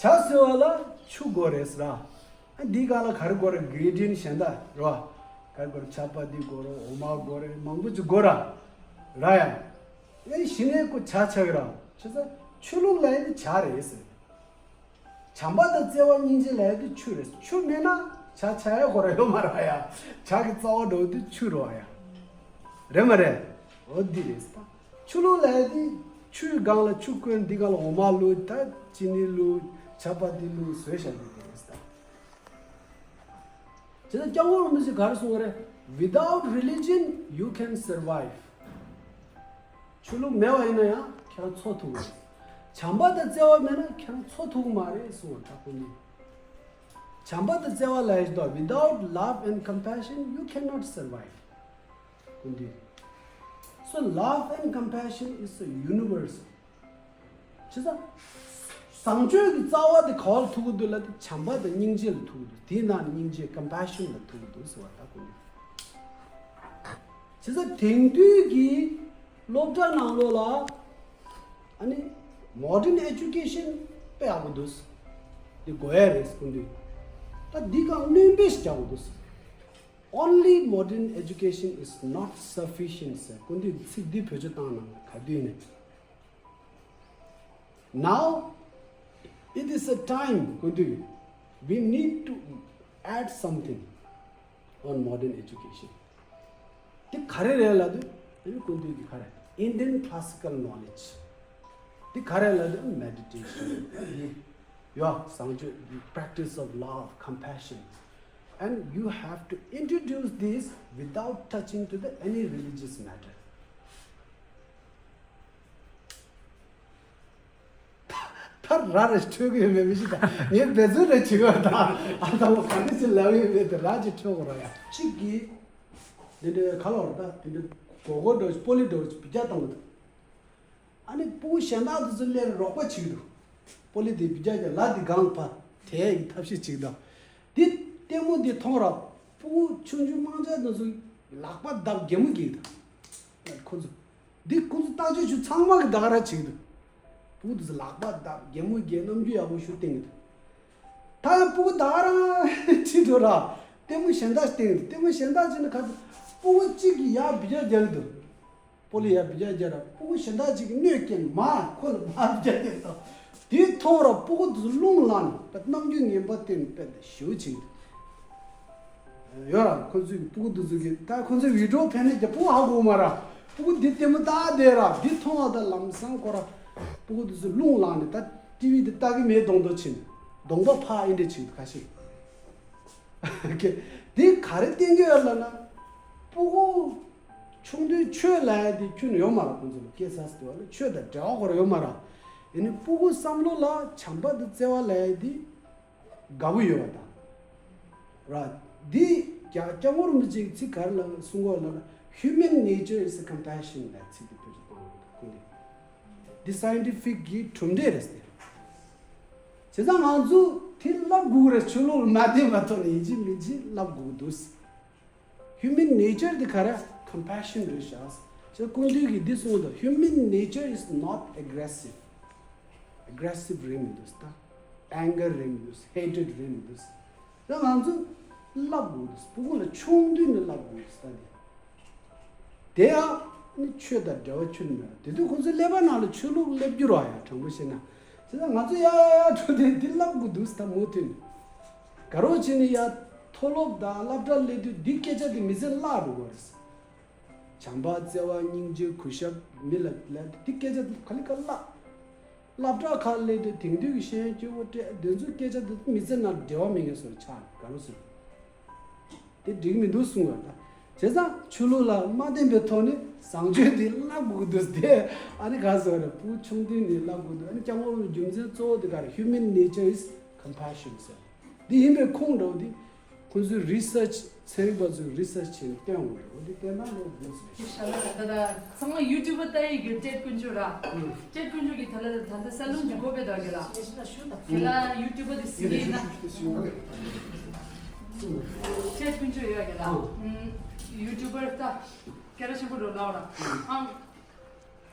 བྱ་ཟེར་བ་ལ་ཆུ་དགོས་རེད་ཟེར་ར། ཨ། འདིའི་སྒང་ལ་ག་རེ་དགོས་རེད། Ingredient གཞན་དག་རེད་བ། ག་རེ་དགོས་རེད། ཇ་པ་ཏི་དགོས་རེད། འོ་མ་དགོས་རེད། མང་པོ་ཅིག་དགོས་ར། ར་ཡ། ཨེ་གཞི་ནས་ཁོ་བྱ་ཆགས་ཀྱི་ར། བྱས་ཙང་ཆོས་ལུགས་ལབ་ཡ་དེ་བྱ་རེད་ཟེར། བྱམས་པ་དང་བརྩེ་བ་སྙིང་རྗེ་ལབ་ཡ་དེ་ཆུ་རེད། ཆུ་མེད་ན་བྱ་ཆགས་ཡ་ཁོ་ར་ཡོད་མ་རེད་ཡ། བྱ་གི་རྩ་བ་འདྲ་བོ་དེ་ཆུ་རེད་བ་ཡ། རེད་མ་རེད། འོ་འདི་རེད་ད། ཆོས་ལུགས་ལབ་ཡ་དེ་ཆུའི་སྒང་ལ་ཆུ་བསྐོལ། འདི་སྒང་ལ་འོ་མ་བླུགས། ད་ཅི་ནི་བླུགས། ཇ་པ་ཏི་བླུགས། བཟོས་བཞག་གི་དེ་རེད་ད། བྱས་ཙང་སྐྱབས་མགོན་རིན་པོ་ཆེས་ག་རེ་གསུངས་པ་རེད། Without religion, you can survive. ཆོས་ལུགས་མེད་པ་ཡིན་ན་ཡང་ཁྱེད་རང་འཚོ་ཐུབ་ཀྱི་རེད། བྱམས་པ་དང་བརྩེ་བ་མེད་ན་ཁྱེད་རང་འཚོ་ཐུབ་ཀྱི་མ་རེད་གསུངས་པ་ད་ཀུན་འདུས། བྱམས་པ་དང་བརྩེ་བ་ལ་ཡིན་ཏོ། Without love and compassion, you cannot survive. ཀུན་འདུས། So love and compassion is a universal. བྱས་ཙང་བཟང་སྤྱོད་ཀྱི་རྩ་བ་དེ་ག་བ་ལ་ཐུག་གི་འདུག་ལབ་དུས་བྱམས་པ་དང་སྙིང་རྗེ་ལ་ཐུག་གི་འདུག་དེའི་ནང་ནས་སྙིང་རྗེ་compassion ལ་ཐུག་གི་འདུག་ཟེར་བ་ད་ཀུན་འདུས། བྱས་ཙང་དེང་དུས་ཀྱི་སློབ་གྲྭ་ནང་ལོགས་ལ་ཨ་ནི་modern education དཔེ་ཡག་པོ་འདུག་དེ་དགོས་ཡ་རེད་ཀུན་འདུས། ད་འདི་གང་སྣོན་པ་ཞིག་རྒྱག་དགོས་འདུག Only modern education is not sufficient ཟེར། ཀུན་འདུས་ཚིག་འདི་བེད་སྤྱོད་བཏང་ན་ག་དུས་ནས། Now it is a time, ཀུན་འདུས, we need to add something on modern education. འདི་ག་རེ་རེད་ལབ་དུས། ཨ་ནི་ཀུན་འདུས་ཀྱི་ག་རེ། Indian classical knowledge. འདི་ག་རེ་ལབ་དུས། Meditation. ཡ། བཟང་སྤྱོད། Practice of love, compassion. And you have to introduce this without touching to the any religious matter. ད་ ར་ར་འཕྲོད་ཀྱི་ཡོད་མེད་མི་ཤེས་ད། ངས་འབད་བརྩོན་རེ་བྱེད་ཀྱི་ཡོད་ད། ཨ་ད་ལོ་ག་འདྲ་ཞིག་ལབ་ཡོད་མེད་དེ་ར་ཅིག་འཕྲོད་དགོས་ར་ཡ། གཅིག་གིས་འདི་འདྲའི་ག་ལ་བར་ད་འདི་འདྲའི་གོ་གོ་འདྲ་བོ་ཞིག་སྤོ་ལི་འདྲ་བོ་ཞིག་བི་ཇ་བཏང་གི་འདུག་ཨ་ནི་སྤུ་གུ་གཞན་དག་དེ་ཚོ་སླེབས་རོགས་པ་བྱེད་ཀྱི་འདུག་སྤོ་ལི་དེ་བི་ཇ་རྒྱག་ལ་དེ་སྒང་ལ་ཕར་དེད་ཀྱི་ཐབས་ཤེས་བྱེད་ཀྱི་འདུག་དེ་ལྟད་མོ་དེ་མཐོང་ར་སྤུ་གུ་ཆུང་ཆུང་དམངས་ཆ་དེ་ཚོ་ལག་པ་བརྡབ་གད་མོ་བགད་ཀྱི་འདུག་ཁོ་ཚོ། འདི་ཁོ་ཚོ་བརྟག་དཔྱད་བྱེད་ཚང་མ་གི་ད་ག་རང་བྱེད་ཀྱི་འདུག་སྤུ་གུ་དེ་ཚོ་ལག་པ་བརྡབ་གད་མོ་བགད་རྣམ་འགྱུར་ཡག་པོ་ཞིག་བསྟན་གྱི་འདུག་ད་ཡང་སྤུ་གུ་ད་ག་རང་བྱེད་འདུག་ར། ལྟད་མོ་གཞན་དག་བསྟན་གྱི་འདུག་ལྟད་མོ་གཞན་དག་བྱས་ན་ག་ཚོད་སྤུ་གུ་གཅིག་གིས་ཡར་བི་ཇ་རྒྱག་གི་འདུག་སྤོ་ལི་ཡར་བི་ཇ་རྒྱག་ར་སྤུ་གུ་གཞན་དག་ཅིག་གིས་སྣོད་བསྐྱལ་མར་ཁོ་ལ་མར་བི་ཇ་རྒྱག་དང་། དེ་མཐོང་ར་སྤུ་གུ་དེ་ཚོ་རླུང་ལངས་ནས་ད་རྣམ་འགྱུར་ངན་པ་བསྟན་ནས་དཔེ་ཞེ་པོ་བྱེད་ཀྱི་འདུག་ཡོད་ར། ཁོ་ཚོས་སྤུ་གུ་དེ་ཚོ་གིས་ད་ཁོ་ཚོས་བི་ཌི་ཡོ་ཕན་ནས་རྒྱབ་སྤུ་གུ་ཧ་གོ་མ་ར། སྤུ་གུ་འདི་ལྟད་མོ་ལྟ་བསྡད་ར་འདི་མཐོང་བ་ད་ལམ་སང་ཁོ་ར་སྤུ་གུ་དེ་ཚོ་རླུང་ལངས་ནས་ད་ཊི་ཝི་དེ་ལྟ་གི་མེད་མདོག་མདོག་བྱས་ནས་གདོང་པ་ཕར་ཨེ་འདྲ་བྱེད་ཀྱི་འདུག་ཁ་ཤས། འདི་ག་རེ་བསྟན་གྱི་ཡོད་ལབ་ན། སྤུ་གུ་ཆུང་དུས་ཆོས་ལབ་ཡ་དེ་ཁྱོན་ནས་ཡོད་མ་རེད། ཁོང་ཚོ་ལ་སྐྱེས་ཚར་དུས་ལ་ཆོས་དང་འབྲེལ་བ་ཁོ་རང་ཡོད་མ་རེད། ཡིན་ནའི་སྤུ་གུ་བསམ་བློ་ལ་བྱམས་པ་དང་བརྩེ་བ་ལབ་ཡ་དེ་དགའ་པོ་ཡོད་པ་དང་། ར། འདི་རྒྱ་སྐྱབས་མགོན་རིན་པོ་ཆེ་གི་ཚིག་ག་རེ་ལབ་གསུང་གི་ཡོད་ལབ་ན། Human nature is a compassion ལབ་ཚིག་དེ་བེད་སྤྱོད་བཏང་ཡོད་ཁོང་གིས། འདི་སའེན་ཊི་ཕིག་གི་གྲུབ་འབྲས་རེད་ཟེར། བྱས་ཙང་ང་ཚོ་དེ་བསླབ་དགོས་རེད། ཆོས་ལུགས་ལ་མ་བརྟེན་པ་ཐོག་ནས་ཡིན་གཅིག་མིན་གཅིག་བསླབ་དགོས་འདུག Human nature དེ་ག་རེ། Compassion རེད་ཤག་ཅེས་སྐུ་མདུན་གྱིས་འདི་གསུངས་འདུག Human nature is not aggressive. Aggressive རེད་མི་འདུག་ད། Anger རེད་མི་འདུག Hatred རེད་མི་འདུག་ད་ང་ཚོ་བསླབ་དགོས་འདུག་སྤུ་གུ་ལ་ཆུང་དུས་ནས་བསླབ་དགོས་འདུག་ད་དེ། དེ་ཡང་ནི་ཆོས་དང་འབྲེལ་བ་ཁྱོན་ནས་མེད། དེ་དུས་ཁོང་ཚོའི་ཀླད་པ་ནང་ལ་ཆོས་ལུགས་སླེབས་རྒྱུ་རེད་ཡ། དྲང་པོ་བཤད་ན། བྱས་ཙང་ང་ཚོ་ཡ་ཡ་ཡ་འགྲོ་དེ་འདི་བསླབ་དགོས་འདུག་ཟེར་ད་མུ་མཐུད་ནས། དགའ་རོགས་བྱས་ནས་ཡ་མཐོ་སློབ་དང་སློབ་གྲྭ་སླེབས་དུས་འདི་སྐད་ཆ་དེ་མི་ཚེ་བརླག་འགྲོ་གི་རེད། བྱམས་པ་བརྩེ་བ་སྙིང་རྗེ་གུས་ཞབས་མི་ལ་ལ་འདི་སྐད་ཆ་དེ་ག་ལེ་ག་བརླག་སློབ་གྲྭ་ཁག་སླེབས་དུས་དེང་དུས་ཀྱི་ཤེས་ཡོན་སྐྱོ་བོ་སྤྲད་དེ་ཚོའི་སྐད་ཆ་དེ་མི་ཚེ་ནང་འབྲེལ་བ་མེད་མཁན་བཟོ་ཆགས་དགའ་རོགས་ཟེར། དེ་འགྲིག་མི་འདུག་གསུངས་པ་དང་། བྱས་ཙང་ཆོས་ལུགས་ལ་མ་བརྟེན་པའི་ཐོག་ནས་བཟང་སྤྱོད་འདི་བསླབ་དགོས་འདུག་སྟེ། ཨ་ནི་ག་ཟེར་བ་རེད། སྤུ་གུ་ཆུང་དུས་ནས་བསླབ་དགོས་འདུག་ཨ་ནི་སྐྱབས་མགོན་རྒྱུ་མཚན་གཙོ་བོ་དེ་ག་རེད། Human nature is compassion ཟེར། འདི་ཡིན་པའི་ཁུངས་འདྲ་བོ་འདི་ཁོང་ཚོའི་རི་སར་ཆི་ཚན་རིག་པ་ཚོས་རི་སར་ཆི་བྱས་ནས་བསྟན་ཡོང་གི་འདུག་འདི་བལྟས་ན་ལོ་དགུ་ཙམ་རེད། ཤ་ལ་ད་ད་ད་ཚང་མ་ཡུ་ཊུབ་པར་ལྟ་ཡི་གི་ཀྲེད་དཀོན་མཆོག་ར། ཀྲེད་དཀོན་མཆོག་གི་ད་ལ་ད་ད་ས་ལུང་གི་གོ་པའི་ད་གི་ལ། དེ་ལ་ཡུ་ཊུབ་པར་དེ་སི་གི་ན། ཁྱེད་ཀུན་སྤྱོད་ཡོད་ཀྱི་ལ། ཨང་། ཡུ་ཊུབ་པར་ལྟ། སྐད་གྲགས་ཆེན་པོ་འགྲོ་ལའོ་ར། ཨང་།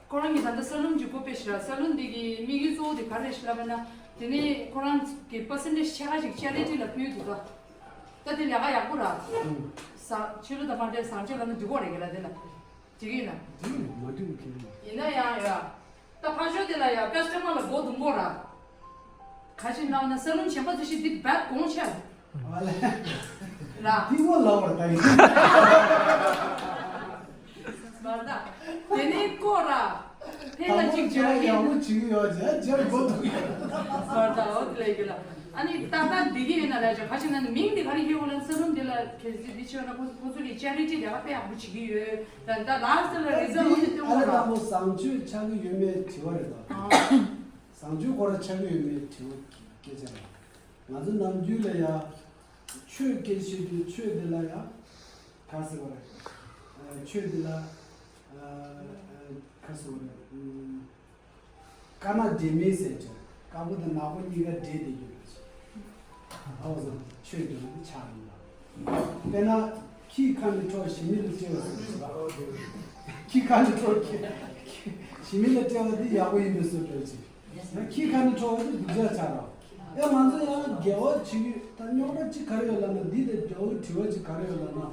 ཁོ་རང་གིས་ད་ལྟ་ས་ལུང་གི་གོ་པེ་ཞིག་ར། ས་ལུང་འདི་གི་དམིགས་ཡུལ་གཙོ་བོ་དེ་ག་རེ་ཞིག་ལབ་ན། དེ་ནི་ཁོ་རང་གི་པར་སེན་ཊེ་ཇི་ཕྱེད་ཀ་ཞིག་ཅེ་རི་ཊི་ལ་ཕུལ་འདུག་ག་ད་དེ་ལས་ཀ་ཡག་པོ་ར། ཨང་། ས་ཆོས་ལུགས་དང་མ་འབྲེལ་བཟང་སྤྱོད་ལབ་ན་འགྲིག་གོ་རེད་ཀྱི་ལ་དེ་ལ། འགྲིག་གི་ཡིན་ན། འགྲིག་མ་འགྲིག་གི། ཡིན་ན་ཡང་ཡ། ད་ཕར་ཕྱོགས་དེ་ལ་ཡ་ཀ་སི་ཊ་མར་ལ་མགོ་རྡུང་དགོས་ར། ག་ཅི་ནང་ན་ས་ལུང་ཆེན་པོ་དེ་ཞིག་འདི་བད་གོང་ཆེ། ཨ་ལེ། ར། འདི་བོ་ལ་བར་ད་ཡིན། མར་ད། དེ་ནས་ཀོ་ར། ཕན་ལ་གཅིག་བརྗོད་ཀྱི། ཡག་པོ་བྱེད་ཀྱི་ཡོད་ཅེ་ཇེར་མགོ་རྡུང་ཡོད། མར་ད་འོ་དེ་ལ་ཡི་གི་ལ། ཨ་ནི་ཏག་ཏག་འདི་གི་ཡིན་ན་ལ་ཅོ་ག་ཅི་ན་མིང་འདི་ག་རེ་ཡོད་ལ་ས་ལུང་འདི་ལ་གལ་སྲིད་འདི་ཆེ་ན་ཁོ་ཁོ་ཚོ་གི་ཅེ་རི་ཊི་ལས་ཀ་དཔེ་ཡག་པོ་བྱེད་ཀྱི་ཡོད། ད་ད་ལ་སི་ཊི་ལ་རི་ཛལ་ཊི་འོ་དེ་སྟོན་ཨ་ལེ་དགོས་ར། དང་པོ་བཟང་སྤྱོད་ཆགས་ཀྱི་ཡོད་མེད་དྲི་བ་རེད་ད། ཨ། བཟང་སྤྱོད་ཁོ་རང་ཆགས་ཀྱི་ཡོད་མེད་དྲི་བ་སྐད་ཆ་རེད། ང་ཚོ་ནམ་རྒྱུན་ལ་ཡ། ཆོས་སྐད་ཆ་བཤད་དུས་ཆོས་འདི་ལ་ཡ། ག་ཟེར་བ་རེད། ཨ། ཆོས་འདི་ལ། ཨ། ཨ། ག་ཟེར་བ་རེད། ཨུམ། དཀར་ནག་འདྲེས་མའི་ཟེར་ཅིག་དཀར་པོ་དང་ནག་པོ་གཉིས་ཀ་འདྲེས་བསྡད་ཀྱི་ཡོད་ཅིག་ཨོ་ཟེར་ཆོས་འདི་ལ་ཆགས་ཡིན་པ། དཔེར་ན། ཁྱིའི་ཁ་ནས་འཕྲོག་ཞི་མི་ལ་སྤྲད་པ་ཟེར་ཅིག་ཁྱིའི་ཁ་ནས་འཕྲོག་ཞི་མི་ལ་སྤྲད་པ་འདི་ཡག་པོ་ཡིན་པའི་བཟོ་འདྲ་ཅིག་ཡང་ཁྱིའི་ཁ་ནས་འཕྲོག་པ་འདི་སྡུག་ཅག་ཆགས་རོགས། ཡང་ང་ཚོ་ཡང་འགལ་བ་བྱེད་ཀྱི་ད་རྙོག་དྲ་གཅིག་ག་རེ་ཡོད་ལབ་ན་འདི་དང་འདྲ་བོ་དྲི་བ་གཅིག་ག་རེ་ཡོད་ལབ་ན།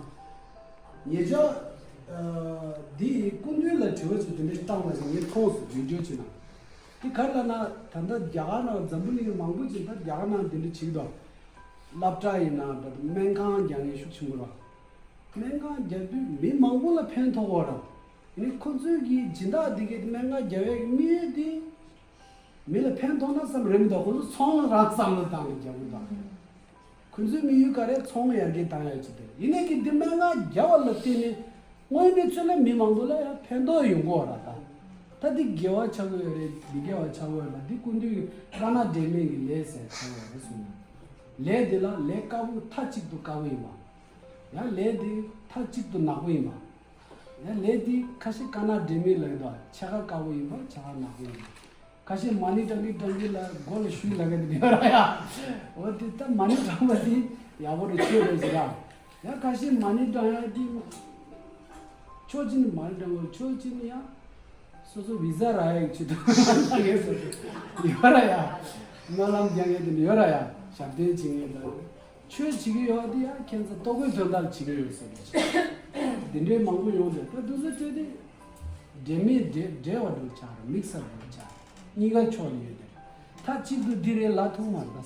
ཉེ་ཆར། ཨ། འདི་ཡི་སྐུ་མདུན་ལ་དྲི་བ་ཅིག་དེ་འདྲ་བཏང་བ་ཞིག་ངས་མཐོང་སོང་བི་ཌིའོ་ཅིག་ནང་། འདི་ག་རེ་ལབ་ན་ད་ལྟ་རྒྱ་གར་ནང་འཛམ་བུ་གླིང་མང་པོ་ཅིག་ད་རྒྱ་གར་ནང་འདི་འདྲ་བྱེད་ཀྱི་འདུག་སློབ་གྲྭ་ཡིན་ན་ད་སྨན་ཁང་རྒྱག་མཁན་ཤུགས་ཆེན་པོ་རེད། སྨན་ཁང་རྒྱག་དུས་མི་མང་པོ་ལ་ཕན་ཐོགས་པ་རེད། ནི་ཁོ་ཚོས་ཀྱི་སྦྱིན་བདག་འདི་གའི་སྨན་ཁང་རྒྱག་པའི་དམིགས་ཡུལ་འདི། མི་ལ་ཕན་ཐོགས་ན་བསམ་རེད་མི་འདུག་ཁོ་ཚོ་ཚོང་རང་བསམ་བློ་བཏང་ནས་རྒྱག་གི་འདུག་ཁོ་ཚོའི་དམིགས་ཡུལ་ག་རེ་ཚོང་ཡར་རྒྱས་བཏང་ཡ་ཅིག་དེ་རེད། ཡིན་ནའི་གི་འདི་སྨན་ཁང་རྒྱག་པ་ལ་བརྟེན་ནས་དངོས་གནས་ཚུལ་ལ་མི་མང་པོ་ལ་ཡང་ཕན་ཐོགས་ཡོང་གི་ཡོད་རེད་ད། ད་ ད་འདི་དགེ་བ་ཆགས་ཀྱི་ཡོད་རེད། མི་དགེ་བ་ཆགས་ཀྱི་ཡོད་རེད། འདི་ཀུན་འདུས་ཀྱི་དཀར་ནག་འདྲེས་མའི་གི་ལས་ཟེར་ཆགས་ཀྱི་ཡོད་རེད་གསུངས། ལས་འདི་ལ་ལས་དཀར་པོ་མཐའ་གཅིག་ཏུ་དཀར་པོ་ཡིན་པ། ཡང་ལས་འདི་མཐའ་གཅིག་ཏུ་ནག་པོ་ཡིན་པ། ཡང་ལས་འདི་ཁ་ཤས་དཀར་ནག་འདྲེས་མའི་ལས་དང་ཕྱེད་ཀ་དཀར་པོ་ཡིན་པ་ཕྱེད་ཀ་ནག་པོ་ཡིན་པ། ཁ་ཤས་མ་ཎི་བགྲང་གིན་བགྲང་གིན་ལ་མགོ་ལ་གཞུ་ལ་ག་དེ་ཡོད་ར་ཡ། འོ་དེ་ད་མ་ཎི་བགྲང་བ་དེ་ཡག་པོ་རེད་ཆོས་རེད་ཟེར་ར། ཡང་ཁ་ཤས་མ་ཎི་བགྲང་ཡ་དེ་ཕྱོགས་གཅིག་ནས་མ་ཎི་བགྲང་བ་ཕྱོགས་གཅིག་ནས་ཡང་སོ་སོ་བི་ཟ་རག་ཡ་ཡི་ཆེད་དུ་བགྲང་ཡ་ཟེར་ཡོད་ར་ཡ། སྨོན་ལམ་རྒྱག་ཡ་དེ་ཡོད་ར་ཡ། ཞབས་བརྟན་བྱེད་མཁན་དང་། ཆོས་བྱེད་ཀྱི་ཡོད་དེ་ཡང་ཁྱེད་ཚོ་ལྟོ་གོས་དོན་དག་བྱེད་ཀྱི་ཡོད་ཟེར་གྱི། དེ་འདྲའི་མང་པོ་ཡོང་དེ་ད་དུ་ཚོ་བལྟས་ཏེ། འདྲེས་མའི་འདྲེས་འདྲེས་པ་འགྲོ་ཆགས་རེད། དམིགས་བསལ་འགྲོ་ཆགས་རེད། གཉིས་ཀ་ཕྱོགས་ལ་ཡོད་དེ་རེད། མཐའ་གཅིག་ཏུ་འདི་རེད་ལབ་ཐུབ་མ་རེད་ད་ས།